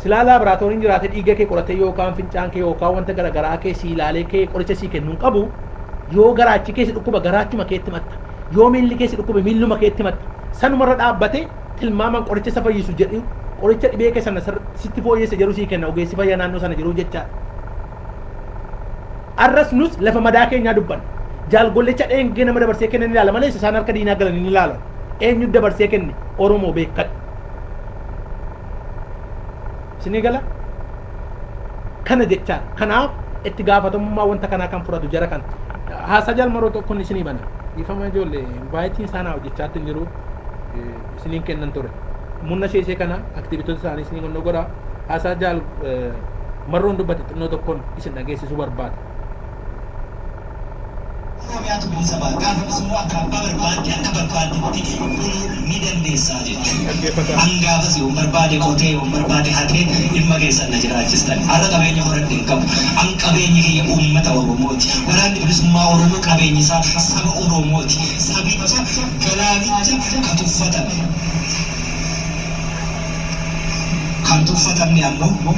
Silaa laaboraatooriin jiraate dhiiga kee qoratee yookaan fincaan kee yookaan wanta garaagaraa kee si ilaalee kee qoricha sii kennuu hin qabu. Yoo garaachi kee si dhukkuba, garaachuma keetti himatta. Yoo miilli kee si dhukkube, miilluma keetti himatta. Sanumarra dhaabbatee tilmaamaan qoricha isa fayyisu jedhu, qoricha dhibee kee sana sitti fooyyessa jedhu sii kenna ogeessi fayyaa naannoo sana jiru jechaadha. Arras nus lafa madaa keenyaa dubbanna. Jaal Gollecha Dheengee nama dabarsee kennan ilaala malee isaan harka diinaa galanii ni ilaalan. Eenyu dabarsee kenne, Oromoo beekadhu. Isinii gala? Kana jechaa. Kanaaf itti gaafatamummaa wanta kanaa kan fudhatu jara kana. Haasaa Jaal Maroo tokkoon isinii bana. Dhiifama ijoollee, invaayitiin isaanaa hojjechaatti hin jiru. Isiniin kennan ture. Murna seesee kana aktiivitoota isaanii isinii qonnoo godha. Haasaa Jaal Marroon dubbate xinnoo tokkoon isin dhageessisuu barbaada. Oromiyaatu bilisa ba'a. Gaafas immoo akka abbaa barbaadde akka barbaaddetti buluu ni dandeessaa jechuudha. Dhaggeeffataa. An gaafas yoon barbaade qotee, yoon barbaade hatee ilma keessan na jiraachistan. Har'a qabeenya horadhe hin qabu. An qabeenyi kiyya uummata Oromooti. Waraanni Bilisummaa Oromoo qabeenyi isaa saba Oromooti. Sabicha galaanicha ka tuffatame. Kan tuffatamne ammoo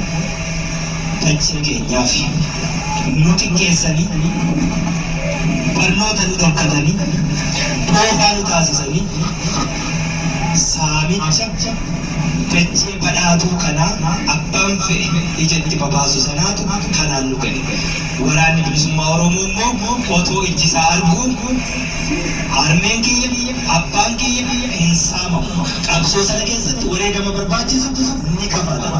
dachee keenyaafi. Nu xiqqeessanii, barnoota nu dhorkatanii, doofaa nu taasisanii, saamicha dachee badhaatuu kanaa abbaan fedhe ija itti babaasu sanaatu kanaan nu gahe. Waraanni Bilisummaa Oromoo immoo otoo ijji isaa arguu harmeen kiyya, abbaan kiyya hin saamamu. Qabsoo sana keessatti wareegama barbaachisu ni kafala.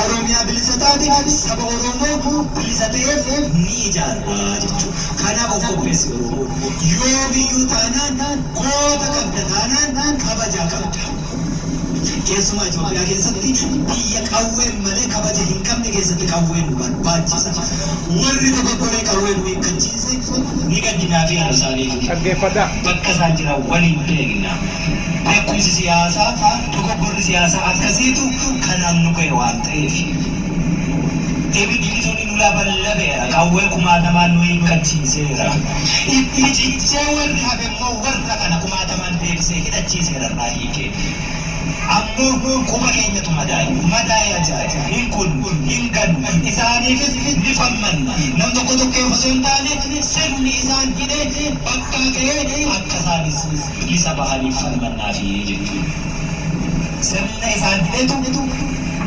Oromiyaa bilisa taate saba Oromoo bilisa ta'eef ni ijaarra jechuudha. Kanaaf of qopheessi Oromoon. Yoomiyyuu taanaan goota qabda taanaan kabajaa qabda. Keessumaa Itoophiyaa keessatti biyya qawween malee kabaja hin qabne keessatti qawween nu barbaachisa. Warri dogoggoree qawwee nu hiikkachiise ni gaddinaa fi har'a isaaniitu. Dhaggeeffadhaa. Bakka isaan jiran waliin beekna. Beekumsi siyaasaa, dogoggorri siyaasaa akkasiitu kanaan nu gahe waan ta'eef. Ibiddi suni nu laballabeera, qawwee kumaatamaan nu hiikkachiiseera. Itti cichee warri hafe immoo warra kana kumaatamaan deebisee hidhachiiseera irraa hiikee. Ammoo quba keenyatu madaa'e. Madaa'e ajaa'iba. Hin kunnu, hin gannu. Isaaniifis ni falmanna. Nam tokko tokkeef osoo hin taane sirni isaan hidhe bakkaa ka'ee akka isaanis bilisa bahaniif falmannaafi jechuudha. Sirna isaan hidhetu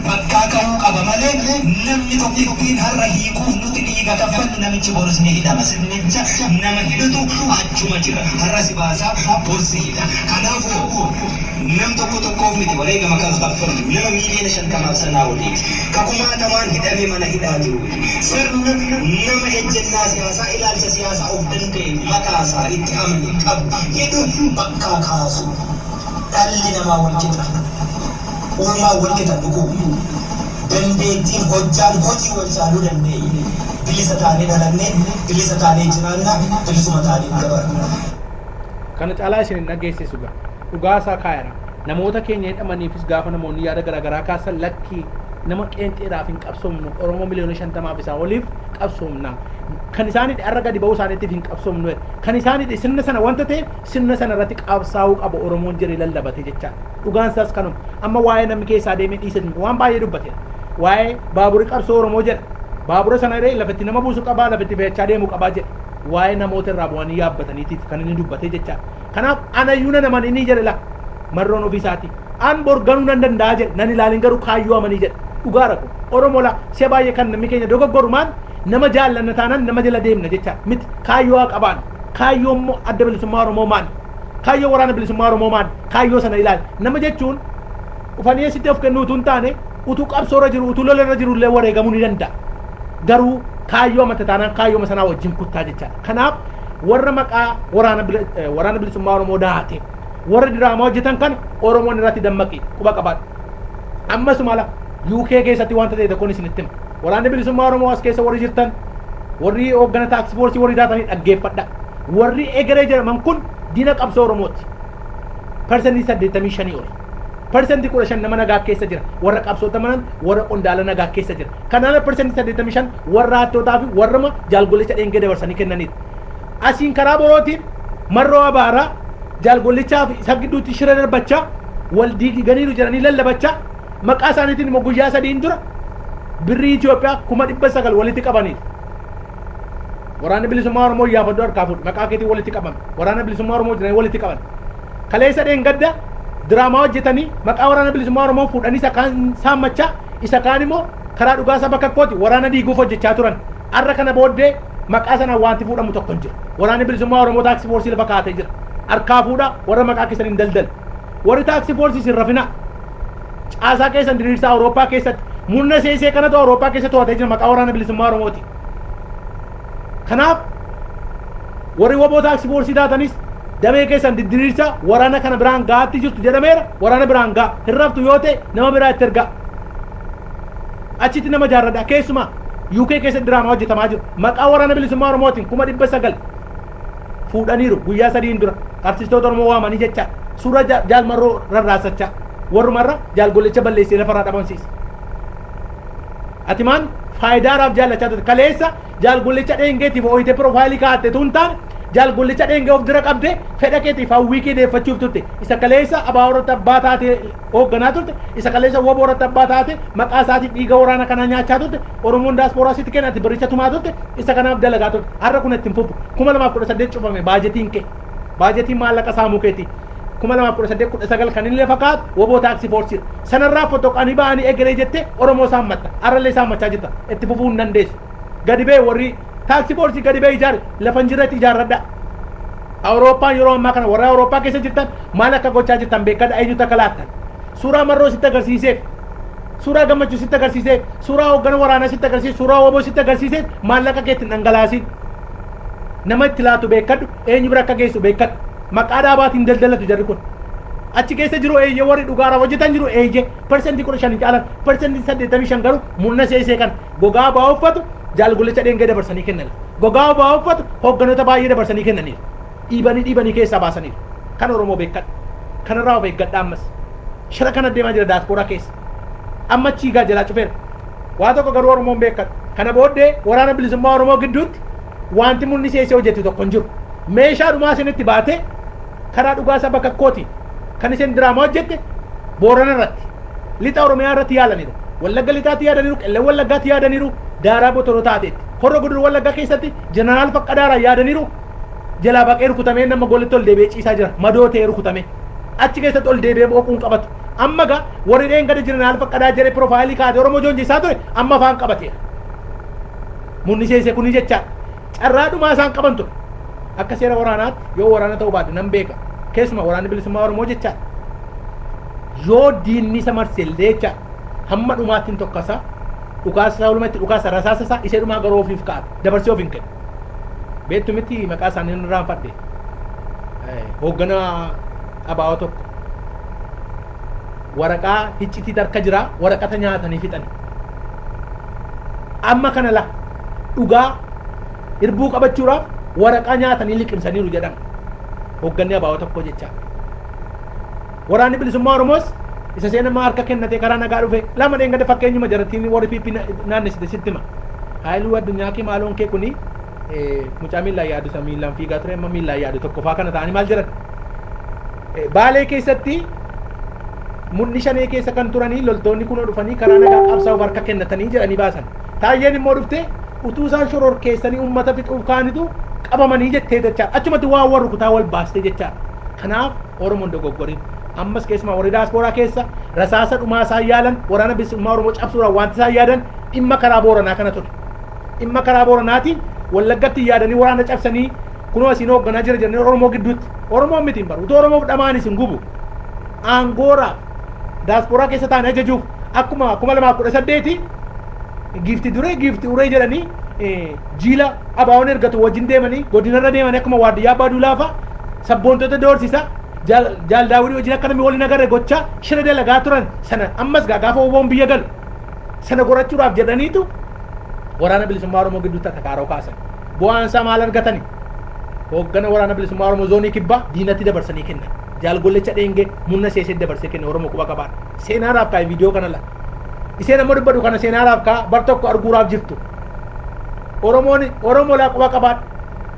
bakkaa ka'uu qaba malee namni tokkittiin har'a hiikuuf nuti dhiiga kaffallu namichi borus ni hidhama. Sirnicha nama hidhutu achuma jira. Har'a si baasaa, bor si hidha. Kanaafuu nam tokko tokkoof miti wareegama kan kaffallu nama 50,000,000 sanaa oliiti. Ka kumaatamaan hidhamee mana hidhaa jiruuti. Sirna nama ejjennaa siyaasaa, ilaalcha siyaasaa of danda'e mataasaa itti amane qabu hidhu bakkaa kaasu. Dhalli namaa wal qixa. Uumaan wal qixa nu uume. Dandeettiin hojjaan hojii wal caaluu dandeenya. Bilisa taanee dhalannee, bilisa taanee jiraanna, bilisuma taanee dabarra. Kana caalaa isin hin dhageessisu gaa. Dhugaa isaa kaa'eera. Namoota keenya hidhamaniifis gaafa namoonni yaada garaagaraa kaasan, lakkii, nama qeenxeedhaaf hin qabsoomnu, Oromoo 50,000,000 isaa oliif qabsoomna. Kan isaan hidhe har'a gadi ba'uu isaaniitiif hin qabsoomnu jedhe. Kan isaan hidhe sirna sana wanta ta'eef sirna sana irratti qabsaa'uu qaba Oromoon jedhee lallabate jechaadha. Dhugaan isaas kanuma. Amma waa'ee namni keessaa deemee dhiise waan baay'ee dubbateera. Waa'ee baaburri qabsoo Oromoo jedha. Baabura sana irree lafatti nama buusu qabaa, lafatti fe'achaa deemuu qabaa jedhe. Waa'ee namoota irraa bu'anii yaabbataniitiif kan inni dubbate jechaadha. Kanaaf anayyuu nan amaninii jedhe la Marroon ofii isaatii. An bor ganuu nan danda'a jedhe, nan ilaalin garuu kaayyoo amanii jedhe. Dhugaa rakkoo. Oromoo la si'a baay'ee kan namni keenya dogoggoru maal, nama jaallanna taanaan nama jala deemna jecha miti. Kaayyoo haa qabaan. Kaayyoo immoo Adda Bilisummaa Oromoo maal? Kaayyoo Waraana Bilisummaa Oromoo maal? Kaayyoo sana ilaali. Nama jechuun ufanii eessitti of kennuu utuu hin taane, utuu qabsoo irra jiru, utuu lola irra jiru illee wareegamuu ni danda'a. Garuu kaayyoo amanta taanaan kaayyoo sanaa wajjin kuttaa jechaadha. Kanaaf warra maqaa Waraana Bilisummaa Oromoo daate warra diraamaa hojjetan kana Oromoon irratti dammaqi, quba qabaadhu. Ammasuma ala UK keessatti wanta ta'e tokkoon isinitti hima. Waraanni Bilisummaa Oromoo as keessa warri jirtan, warri hooggana task force warri taatanii, dhaggeeffadha. Warri egeree jedhaman kun diina qabsoo Oromooti. 85% ol. 15% nama nagaa keessa jira. Warra qabsoota manan, warra qondaala nagaa keessa jira. Kanaaf 85% warra hattootaa fi warra jaalgolicha dheengee dabarsanii kennanidha. Asiin karaa borootiin Marroo Abaaraa jaalgolichaa fi isa gidduutti shira darbachaa, wal diiganiiru jedhanii lallabachaa, maqaa isaaniitiin immoo guyyaa 3n dura birrii Itoophiyaa 900,000 walitti qabaniiru. Waraanni Bilisummaa Oromoo yaafadhu, harkaa fuudhu, maqaa keetiin walitti qabame. Waraana Bilisummaa Oromoo jedhanii walitti qaban. Kaleessa dheengadda diraamaa hojjetanii maqaa Waraana Bilisummaa Oromoo fuudhanii isa kaan saammachaa, isa kaan immoo karaa dhugaa saba kakkooti waraana diiguuf hojjechaa turan. Har'a kana booddee maqaa sanaan wanti fuudhamu tokko hin jiru. Waraanni Bilisummaa Oromoo task force lafa kaa'atee jira. Harkaa fuudhaa, warra maqaa keessan hin daldalle. Warri task force isin rafina. Caasaa keessan diriirsaa. Awurooppaa keessatti murna seesee kanatu Awurooppaa keessa to'atee jira maqaa Waraana Bilisummaa Oromooti. Kanaaf warri waboo task force taatanis damee keessan didiriirsaa. Waraana kana biraan gahaatti jirtu jedhameera. Waraana biraan gaha. Hin raftu yoo ta'e nama biraa itti ergaa. Achitti nama jaarradha. Keessumaa UK keessatti diraamaa hojjetamaa jiru. Maqaa Waraana Bilisummaa Oromootiin 900,000 fuudhaniiru guyyaa 3n dura, artistoota Oromoo waamanii jecha suuraa Jaal Marroo rarraasachaa warrumarra Jaal Gollicha balleessee lafarraa dhabamsiise. Ati maan faayidaadhaaf jaallachaa turte? Kaleessa Jaal Gollicha Dheengeetiif ooyitee piroofaayilii kaa'atte tun taane, Jaal Gollicha Dheengee of dura qabdee fedha keetiif hawwii kee deeffachuuf turte. Isa kaleessa ABO irratti abbaa taatee hoogganaa turte, isa kaleessa WBO irratti abbaa taate, maqaa isaatiif dhiiga waraana kanaa nyaachaa turte, Oromoon daaspooraa sitti kenna, ati biricha tumaa turte, isa kanaaf dalagaa turte. Har'a kun ittiin fufu. 2018 cufame baajetiin kee. Baajetiin maallaqa saamuu keetii. 2018 19 kan inni lafa kaa'atu WBO task forceiidha. Sanarraa fotoqanii ba'anii egeree jettee Oromoo saammatta. Har'allee saammachaa jirta. Itti fufuu hin dandeessu. Gadi ba'e warri task force, gadi ba'e ijaare, lafa hin jirretti ijaarradha. Awurooppaan yeroo ammaa kana warra Awurooppaa keessa jirtan maal akka gochaa jirtan beekadha. Eenyutu akka laattan. Suuraa Marroo sitti agarsiiseef, suuraa Gammachuu sitti agarsiiseef, suuraa hooggana waraanaa sitti agarsiise, suuraa WBO sitti agarsiiseef maallaqa keetti hin dhangalaasin. Nama itti laatu beekadhu, eenyu bira akka geessu beekadhu. Maqaa dhaabaatiin daldalatu jarri kun. Achi keessa jiru eeyyee, warri dhugaadhaaf hojjetan jiru eeyyee, 15% caalan, 85% garuu murna seesee kan gogaa ba'aa uffatu Jaal Gollicha Dheengee dabarsanii kennan. Gogaa ba'aa uffatu hoogganoota baay'ee dabarsanii kennaniiru. Dhiibanii dhiibanii keessaa baasaniiru. Kan Oromoo beekadhu. Kanarraa of eeggadha ammas. Shira kana deemaa jira daaspooraa keessa. Amma chiigaa jalaa cufeera. Waa tokko garuu Oromoon beekadhu. Kana booddee Waraana Bilisummaa Oromoo gidduutti wanti murni seesee hojjetu tokko hin jiru. Meeshaa dhumaa isinitti baatee karaa dhugaa saba kakkooti kan isin diraamaa hojjette Boorana irratti, Lixa Oromiyaa irratti yaalaniiru. Wallagga Lixaatti yaadaniiru, Qellee Wallaggaatti yaadaniiru, Daaraa Botoroo taateetti. Horro Guduruu Wallaggaa keessatti Jeneraal Faqqadaaraan yaadaniiru, jalaa baqee rukutamee nama golitti ol deebi'ee ciisaa jira. Madoo ta'ee rukutamee. Achi keessatti ol deebi'ee boquun qabatu. Amma gaa warri dheengada Jeneraal Faqqadaa jedhee piroofaayilii kaatee Oromoo joonjessaa ture amma afaan qabateera. Murni seesee kuni jecha carraa dhumaa isaan qaban ture. Akka seera waraanaatti yoo waraana ta'uu baate nan beeka. Keessumaa Waraanni Bilisummaa Oromoo jecha yoo diinni isa marse illee jecha hamma dhumaatti hin tokkasa, dhukaasa isaa walumatti dhukaasa, rasaasa isaa isee dhumaa garuu ofiif kaa'ata, dabarsee of hin kennu. Beektu miti, maqaa isaanii hin irraanfadhe. Hoogganaa ABO tokko waraqaa hiccitii harka jira, waraqata nyaatanii fixani. Amma kana la dhugaa hirbuu qabachuudhaaf waraqaa nyaatanii liqimsaniiru jedhama. Hoogganni ABO tokko jecha. Waraanni Bilisummaa Oromoos isa seenama harka kennatee karaa nagaa dhufe lama dheengada fakkeenyuma jarattiin warri PP naannessite sitti hima. Haayiluu Addunyaa kee maaloon kee kuni mucaa miillaan yaadu, isa miillaan fiigaa ture amma miillaan yaadu tokko faa kana ta'anii maal jedhan? Baalee keessatti murni shanee keessa kan turanii loltoonni kunoo dhufanii karaa nagaa qabsaa'uuf harka kennatanii jedhanii baasan. Taayyeen immoo dhufte utuu isaan shoror keessanii uummata fixuuf kaanitu qabamanii jettee jecha achumatti waan warri kutaa wal baastee jecha. Kanaaf Oromoon dogoggorin. Ammas keessumaa warri daaspooraa keessa rasaasa dhumaa isaan yaalan Waraana Bilisummaa Oromoo cabsuudhaan wanti isaan yaadan dhimma karaa Booranaa kana ture. Dhimma karaa Booranaatiin Wallaggatti yaadanii waraana cabsanii kunoo asiin hoogganaa jira jedhanii Oromoo gidduutti. Oromoon miti hin baru. Utuu Oromoof dhamaan isin gubu. Aangooraaf daaspooraa keessa ta'an ajajuuf akkuma 2018 giifti duree giifti uree jedhanii jiila ABO'n ergatu wajjin deemanii godinarra deemanii akkuma waardiyyaa abbaa duulaa fa'a sabboontota doorsisa Jaal Daawudii wajjin akka namni waliin agarre gochaa shira dalagaa turan sana ammas gaafa WBO'n biyya galu sana gorachuudhaaf jedhaniitu Waraana Bilisummaa Oromoo gidduutti atakaaroo kaasan. Bu'aan isaa maal argatani? Hooggana Waraana Bilisummaa Oromoo zoonii kibbaa diinatti dabarsanii kennan. Jaal Gollicha Dheengee murna seesee dabarsee kenne. Oromoo quba qabaadha. Seenaadhaaf kaa'e viidiyoo kana la. Iseen amma dubbadu kana seenaadhaaf kaa bar tokko arguuraaf jirtu. Oromoon Oromoo laa quba qabaadha.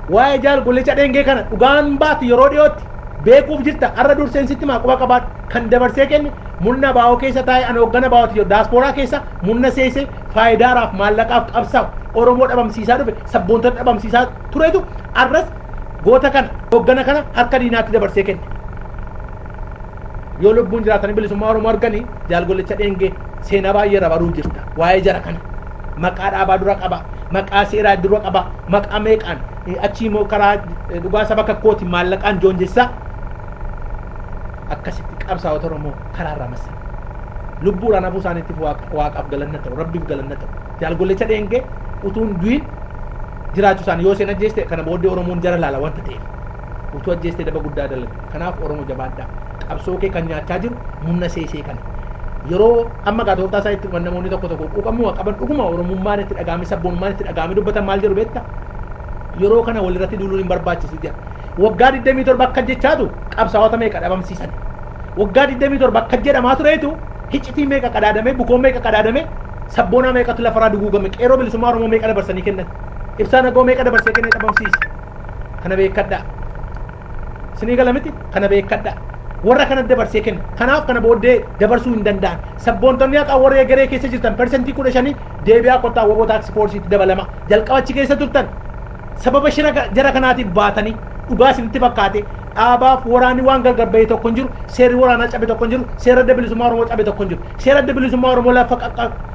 Waa'ee Jaal Gollicha Dheengee kana dhugaan baatu yeroo dhiyootti beekuuf jirta. Har'a durseen sitti maa quba qabaadha. Kan dabarsee kenne murna ABO keessa taa'e ana hooggana ABOti jedhu daaspooraa keessa murna seesee faayidaaraaf maallaqaaf qabsaa'u Oromoo dhabamsiisaa dhufe, sabboontota dhabamsiisaa turetu arras goota kana, hooggana kana harka diinaatti dabarsee kenne. Yoo lubbuun jiraatanii bilisummaa Oromoo arganii Jaal Gollicha Dheengee seenaa baay'ee irraa baruuf jirta. Waa'ee jara kana maqaa dhaabaa dura qaba, maqaa seeraa dura qaba, maqaa meeqaan achii immoo karaa dhugaa saba kakkootiin maallaqaan joonjessaa akkasitti qabsaa'ota Oromoo karaa irraa massan. Lubbuudhaan hafuu isaaniitiif waaqaaf galanna ta'u, Rabbiif galanna ta'u. Jaal Gollicha Dheengee utuu hin du'in jiraachuu isaanii yoo isheen ajjeeste kana booddee Oromoon jara laala wanta ta'eef. Utuu ajjeeste daba guddaa dalagde. Kanaaf Oromoo jabaadhaa. Qabsoo kee kan nyaachaa jiru murna seesee kana. Yeroo amma gaa tooftaa isaa itti dhufan namoonni tokko tokko quuqamuu qaban, dhuguma Oromummaan itti dhagaame, sabboonummaan itti dhagaame dubbatan maal jedhu beekta? Yeroo kana walirratti duuluun hin barbaachisu jedha. Waggaa 27 akka jechaatu qabsaa'ota meeqa dhabamsiisan? Waggaa 27 akka jedhamaa tureetu hiccitii meeqa qadaadame, bukoon meeqa qadaadame, sabboonaa meeqatu lafarraa duguugame, qeerroo bilisummaa Oromoo meeqa dabarsanii kennan, Ibsaa Nagoo meeqa dabarsee kennee dhabamsiise? Kana beekadhaa. Isinii gala miti? Kana beekadhaa. Warra kana dabarsee kenna. Kanaaf kana booddee dabarsuu hin danda'an. Sabboontonni haqaa warra egeree keessa jirtan 15% deebi'aa kottaa WBO task forceiitti dabalama. Jalqaba achi keessa turtan. Sababa shira jara kanaatiif baatanii dhugaa isinitti fakkaate. Dhaabaaf waraanni waan gargar bahee tokko hin jiru. Seerri waraanaa cabe tokko hin jiru. Seera Adda Bilisummaa Oromoo cabe tokko hin jiru. Seera Adda Bilisummaa Oromoo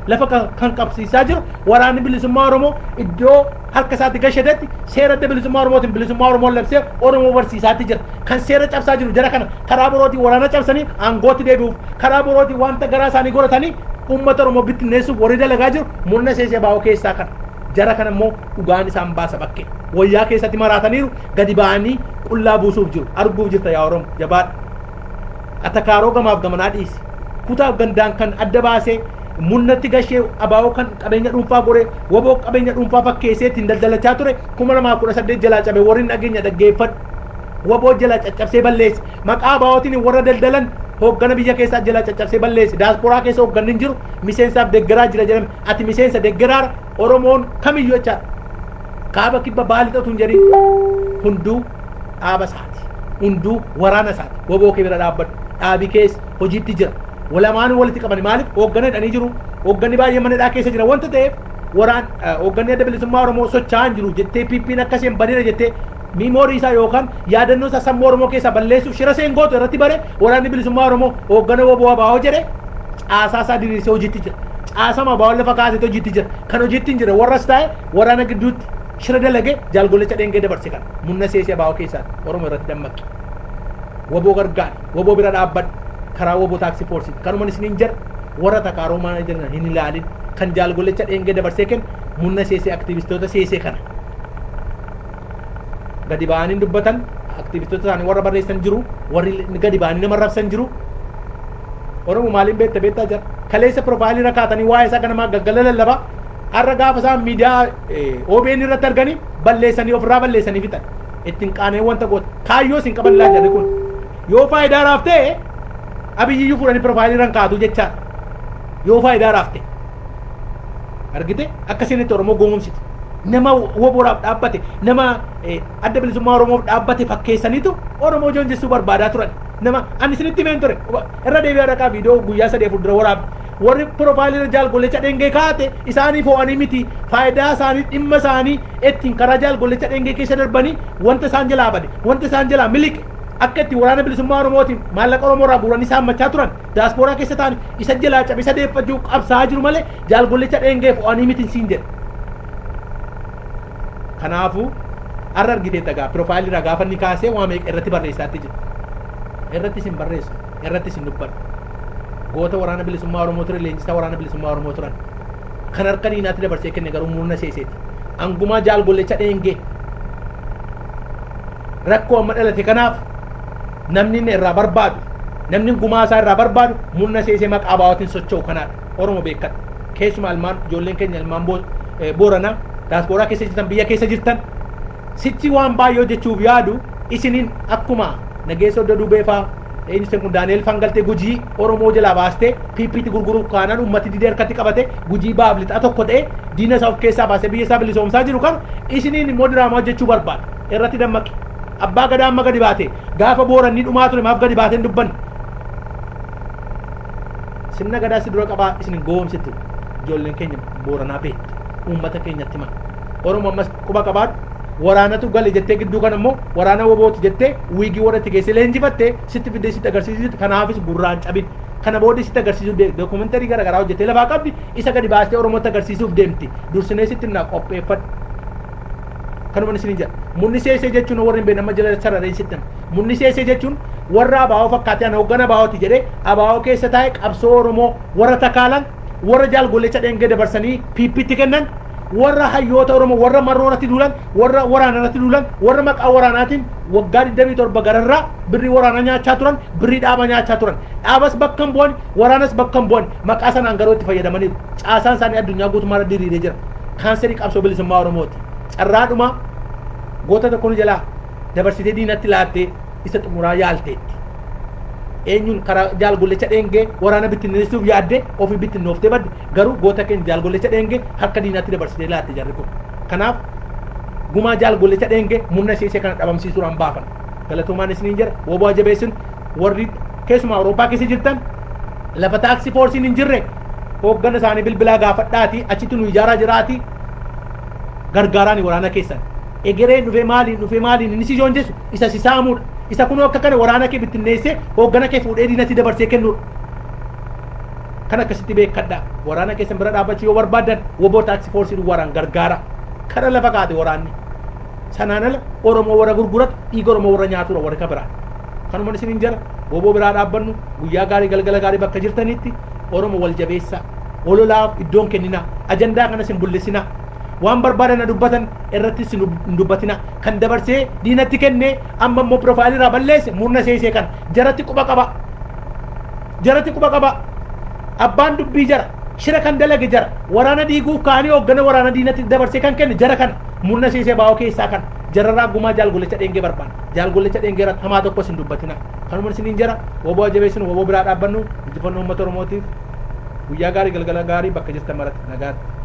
lafa kan qabsiisaa jiru waraanni bilisummaa Oromoo iddoo harka isaatti gashatetti seera Adda Bilisummaa Oromootiin bilisummaa Oromoo labsee Oromoo barsiisaatti jira. Kan seera cabsaa jiru jara kana. Karaa birootiin waraana cabsanii aangootti deebi'uuf, karaa birootiin wanta garaa isaanii godhatanii uummata Oromoo bittinneessuuf warri dalagaa jiru murna seesee baa'oo keessaa kana. Jara kana immoo dhugaan isaan baasa bakkee. Wayyaa keessatti maraataniiru, gadi ba'anii qullaa buusuuf jiru. Arguuf jirta yaa Oromoo, jabaadhu. Atakaaroo gamaaf gamanaa dhiisi. Kutaaf gandaan kan adda baasee murnatti gashee abaa'oo kan qabeenya dhuunfaa godhee WBO qabeenya dhuunfaa fakkeessee ittiin daldalachaa ture 2018 jalaa cabe warri hin dhageenya dhaggeeffadhu. WBO jalaa caccabsee balleesse. Maqaa abaa'ootiin warra daldalan hooggana biyya keessaa jalaa caccabsee balleesse. Daasporaa keessa hoogganni hin jiru, miseensaaf deeggaraa jira jedhame. Ati miseensa deeggaraara Oromoon kamiyyuu jechaadha. Kaaba, kibba, baali xatu hin jedhin, hunduu dhaaba isaati. Hunduu waraana isaati. WBO kee bira dhaabbadhu. Dhaabi keessa hojiitti jira. Lamaanuu walitti qabani. Maaliif hooggana hidhanii jiru? Hoogganni baay'ee mana hidhaa keessa jira wanta ta'eef waraan hoogganni Adda Bilisummaa Oromoo socho'aa hin jiru jettee PP'n akka isheen badeera jettee memory isaa yookaan yaadannoo isaa sammuu Oromoo keessaa balleessuuf shira seen gootu irratti bare waraanni bilisummaa Oromoo hooggana WBO ABO jedhe caasaa isaa diriirsee hojiitti jira. Caasama ABO lafa kaasee hojiitti jira. Kan hojiitti hin jire warras taa'e waraana gidduutti shira dalage jaalgolicha dheengee dabarse kana murna seesee ABO keessaati. Oromoo irratti dammaqi. WBO gargaari. WBO bira dhaabbadhu. Karaa WBO task force. Kanuma isiniin jedha, warra takaaroo maana jiran hin ilaalin. Kan jaalgolicha dheengee dabarsee kennu murna seesee aktivistoota seesee kana. Gadi ba'anii dubbatan aktivistoota isaanii warra barreessan jiru, warri gadi ba'anii nama rabsan jiru. Oromoo maaliin beekta beektaa jira? Kaleessa profile irra kaatanii waa'ee isaa kanamaa gaggala lallabaa. Har'a gaafa isaan miidiyaa OBN irratti arganii balleessanii ofirraa balleessanii fixan. Ittiin qaanee wanta goota. Kaayyoo isin qaban laa jarri kun. Yoo faayidaadhaaf ta'e Abiyyiyyuu fuudhanii profile irra kaatu jechaadha. Yoo faayidaadhaaf ta'e. Argite akkasiin itti Oromoo goomomsitu. Nama WBOdhaaf dhaabbate, nama Adda Bilisummaa Oromoof dhaabbate fakkeessaniitu Oromoo joonjessuu barbaadaa turan. Nama ani isinitti himeen ture. Irra deebi'aa dhaqaa viidiyoo guyyaa 3 fuuldura waraabne. Warri profile irra jaalgollecha dheengee kaa'ate isaanii fo'anii miti. Faayidaa isaanii, dhimma isaanii ittiin karaa jaalgollecha dheengee keessa darbanii wanta isaan jalaa bade, wanta isaan jalaa miliqe akka itti waraana bilisummaa Oromootiin maallaqa Oromoo irraa guuranii saammachaa turan daaspooraa keessa ta'an isa jalaa cabe isa deeffachuu qabsaa'aa jiru malee jaalgollecha dheengee fo'anii miti siin jedhe. Kanaafuu har'a argitee tagaa profile irraa gaafa inni kaasee waa meeqa irratti barreessaatti jira. Irratti isin barreessu, irratti isin dubbadhu. Goota waraana bilisummaa Oromoo ture, leenjisaa waraana bilisummaa Oromoo turan. Kan harka diinaatti dabarsee kenne garuu murna seeseeti. Angumaa jaalgollecha dheengee rakkoo amma dhalate kanaaf namni inni irraa barbaadu, namni gumaa isaa irraa barbaadu murna seesee maqaa baawwatiin socho'u kanaadha. Oromoo beekadha. Keessumaa ilmaan ijoolleen keenya ilmaan Booranaa daaspooraa keessa jirtan, biyya keessa jirtan, sichi waan baay'ee hojjechuuf yaadu. Isiniin akkuma Nageessa Oddoo Duubee fa'aa, eenyu kun, Daani'el Fangaltee Gujii Oromoo jalaa baastee PP'tti gurguruuf kaanaan uummati didee harkatti qabate Gujii baaf lixaa tokko ta'e diina isaa of keessaa baasee biyya isaa bilisoomsaa jiru kan isiniin immoo diraamaa hojjechuu barbaada. Irratti dammaqi. Abbaa Gadaa amma gadi baate gaafa Booranni dhumaa ture maaf gadi baatee hin dubbanne? Sirna Gadaa si dura qabaa isin hin gowwoomsitu. Ijoolleen keenya Booranaa beektu. Uummata keenyatti hima. Oromoo ammas quba qabaadhu. Waraanatu gale jettee gidduu kana immoo waraana WBOti jettee wiigii warra itti geessee leenjifatte sitti fiddee sitti agarsiisutti. Kanaafis gurraan cabin. Kana booddee sitti agarsiisuuf deemti. Documentary gara garaa hojjettee lafaa qabdi, isa gadi baastee Oromootti agarsiisuuf deemti. Dursinee sitti himnaa, qopheeffadhu. Kanuma isin jedha. Murni seesee jechuun warri hin beekne amma jala sararee sitti hima. Murni seesee jechuun warra abaa'oo fakkaatee ana hoggana abaa'ooti jedhee abaa'oo keessa taa'e qabsoo Oromoo warra takaalan, warra jaalgollecha dheengee dabarsanii PP'tti kennan. Warra hayyoota Oromoo, warra Marroo irratti duulan, warra waraana irratti duulan, warra maqaa waraanaatiin waggaa 27 gararraa birrii waraanaa nyaachaa turan, birrii dhaaba nyaachaa turan. Dhaabas bakka hin bu'an, waraanas bakka hin bu'an, maqaa sanaan garuu itti fayyadamaniiru. Caasaan isaanii addunyaa guutummaa irra diriiree jira. Kaanserii qabsoo bilisummaa Oromooti. Carraadhuma goota tokko nu jalaa dabarsitee diinatti laattee isa xumuraa yaalteetti. Eenyuun karaa Jaal Gollecha Dheengee waraana bittinneessuuf yaadde ofii bittinnooftee badde, garuu goota keenya Jaal Gollecha Dheengee harka diinaatti dabarsitee laatte jarri kun. Kanaaf gumaa Jaal Gollecha Dheengee murna ishee kana dhabamsiisuudhaan baafan. Galatoomaan isiniin jira. WBO jabeessin. Warri keessumaa Awurooppaa keessa jirtan, lafa task forceiin hin jirre hooggana isaanii bilbilaa gaafadhaati, achitti nu ijaaraa jiraati, gargaaraani waraana keessan. Egereen dhufee maaliin dhufee maaliin inni si joonjessu isa si saamuudha. Isa kunoo akka kana waraana kee bittinneessee hooggana kee fuudhee diinatti dabarsee kennuudha. Kan akkasitti beekadha. Waraana keessan bira dhaabbachuu yoo barbaadan WBO task force waraan gargaara. Kana lafa kaate waraanni. Sanaan ala Oromoo warra gurguratu, dhiiga Oromoo warra nyaatudha warra ka biraa. Kanuma isiniin jala WBO biraa dhaabbannu. Guyyaa gaarii, galgala gaarii bakka jirtanitti. Oromoo wal jabeessa. Ololaaf iddoon kenninaa. Ajandaa kanas hin bullisinaa. Waan barbaadan dubbatan irrattis hin dubbatina. Kan dabarsee diinatti kenne, amma immoo profile irraa balleesse, murna seesee kana jaratti quba qaba. Jaratti quba qaba. Abbaan dubbii jara. Shira kan dalage jara. Waraana diiguuf kaanii hooggana waraana diinatti dabarsee kan kenne jara kana. Murna seesee baa'oo keessaa kana. Jararraa gumaa Jaal Gollecha Dheengee barbaada. Jaal Gollecha Dheengee irratti hamaa tokkos hin dubbatina. Kanuma isiniin jara. WBO jabeessinu, WBO biraa dhaabbannu, injifannoo uummata Oromootiif. Guyyaa gaarii, galgala gaarii bakka jirtan maratti nagaatti.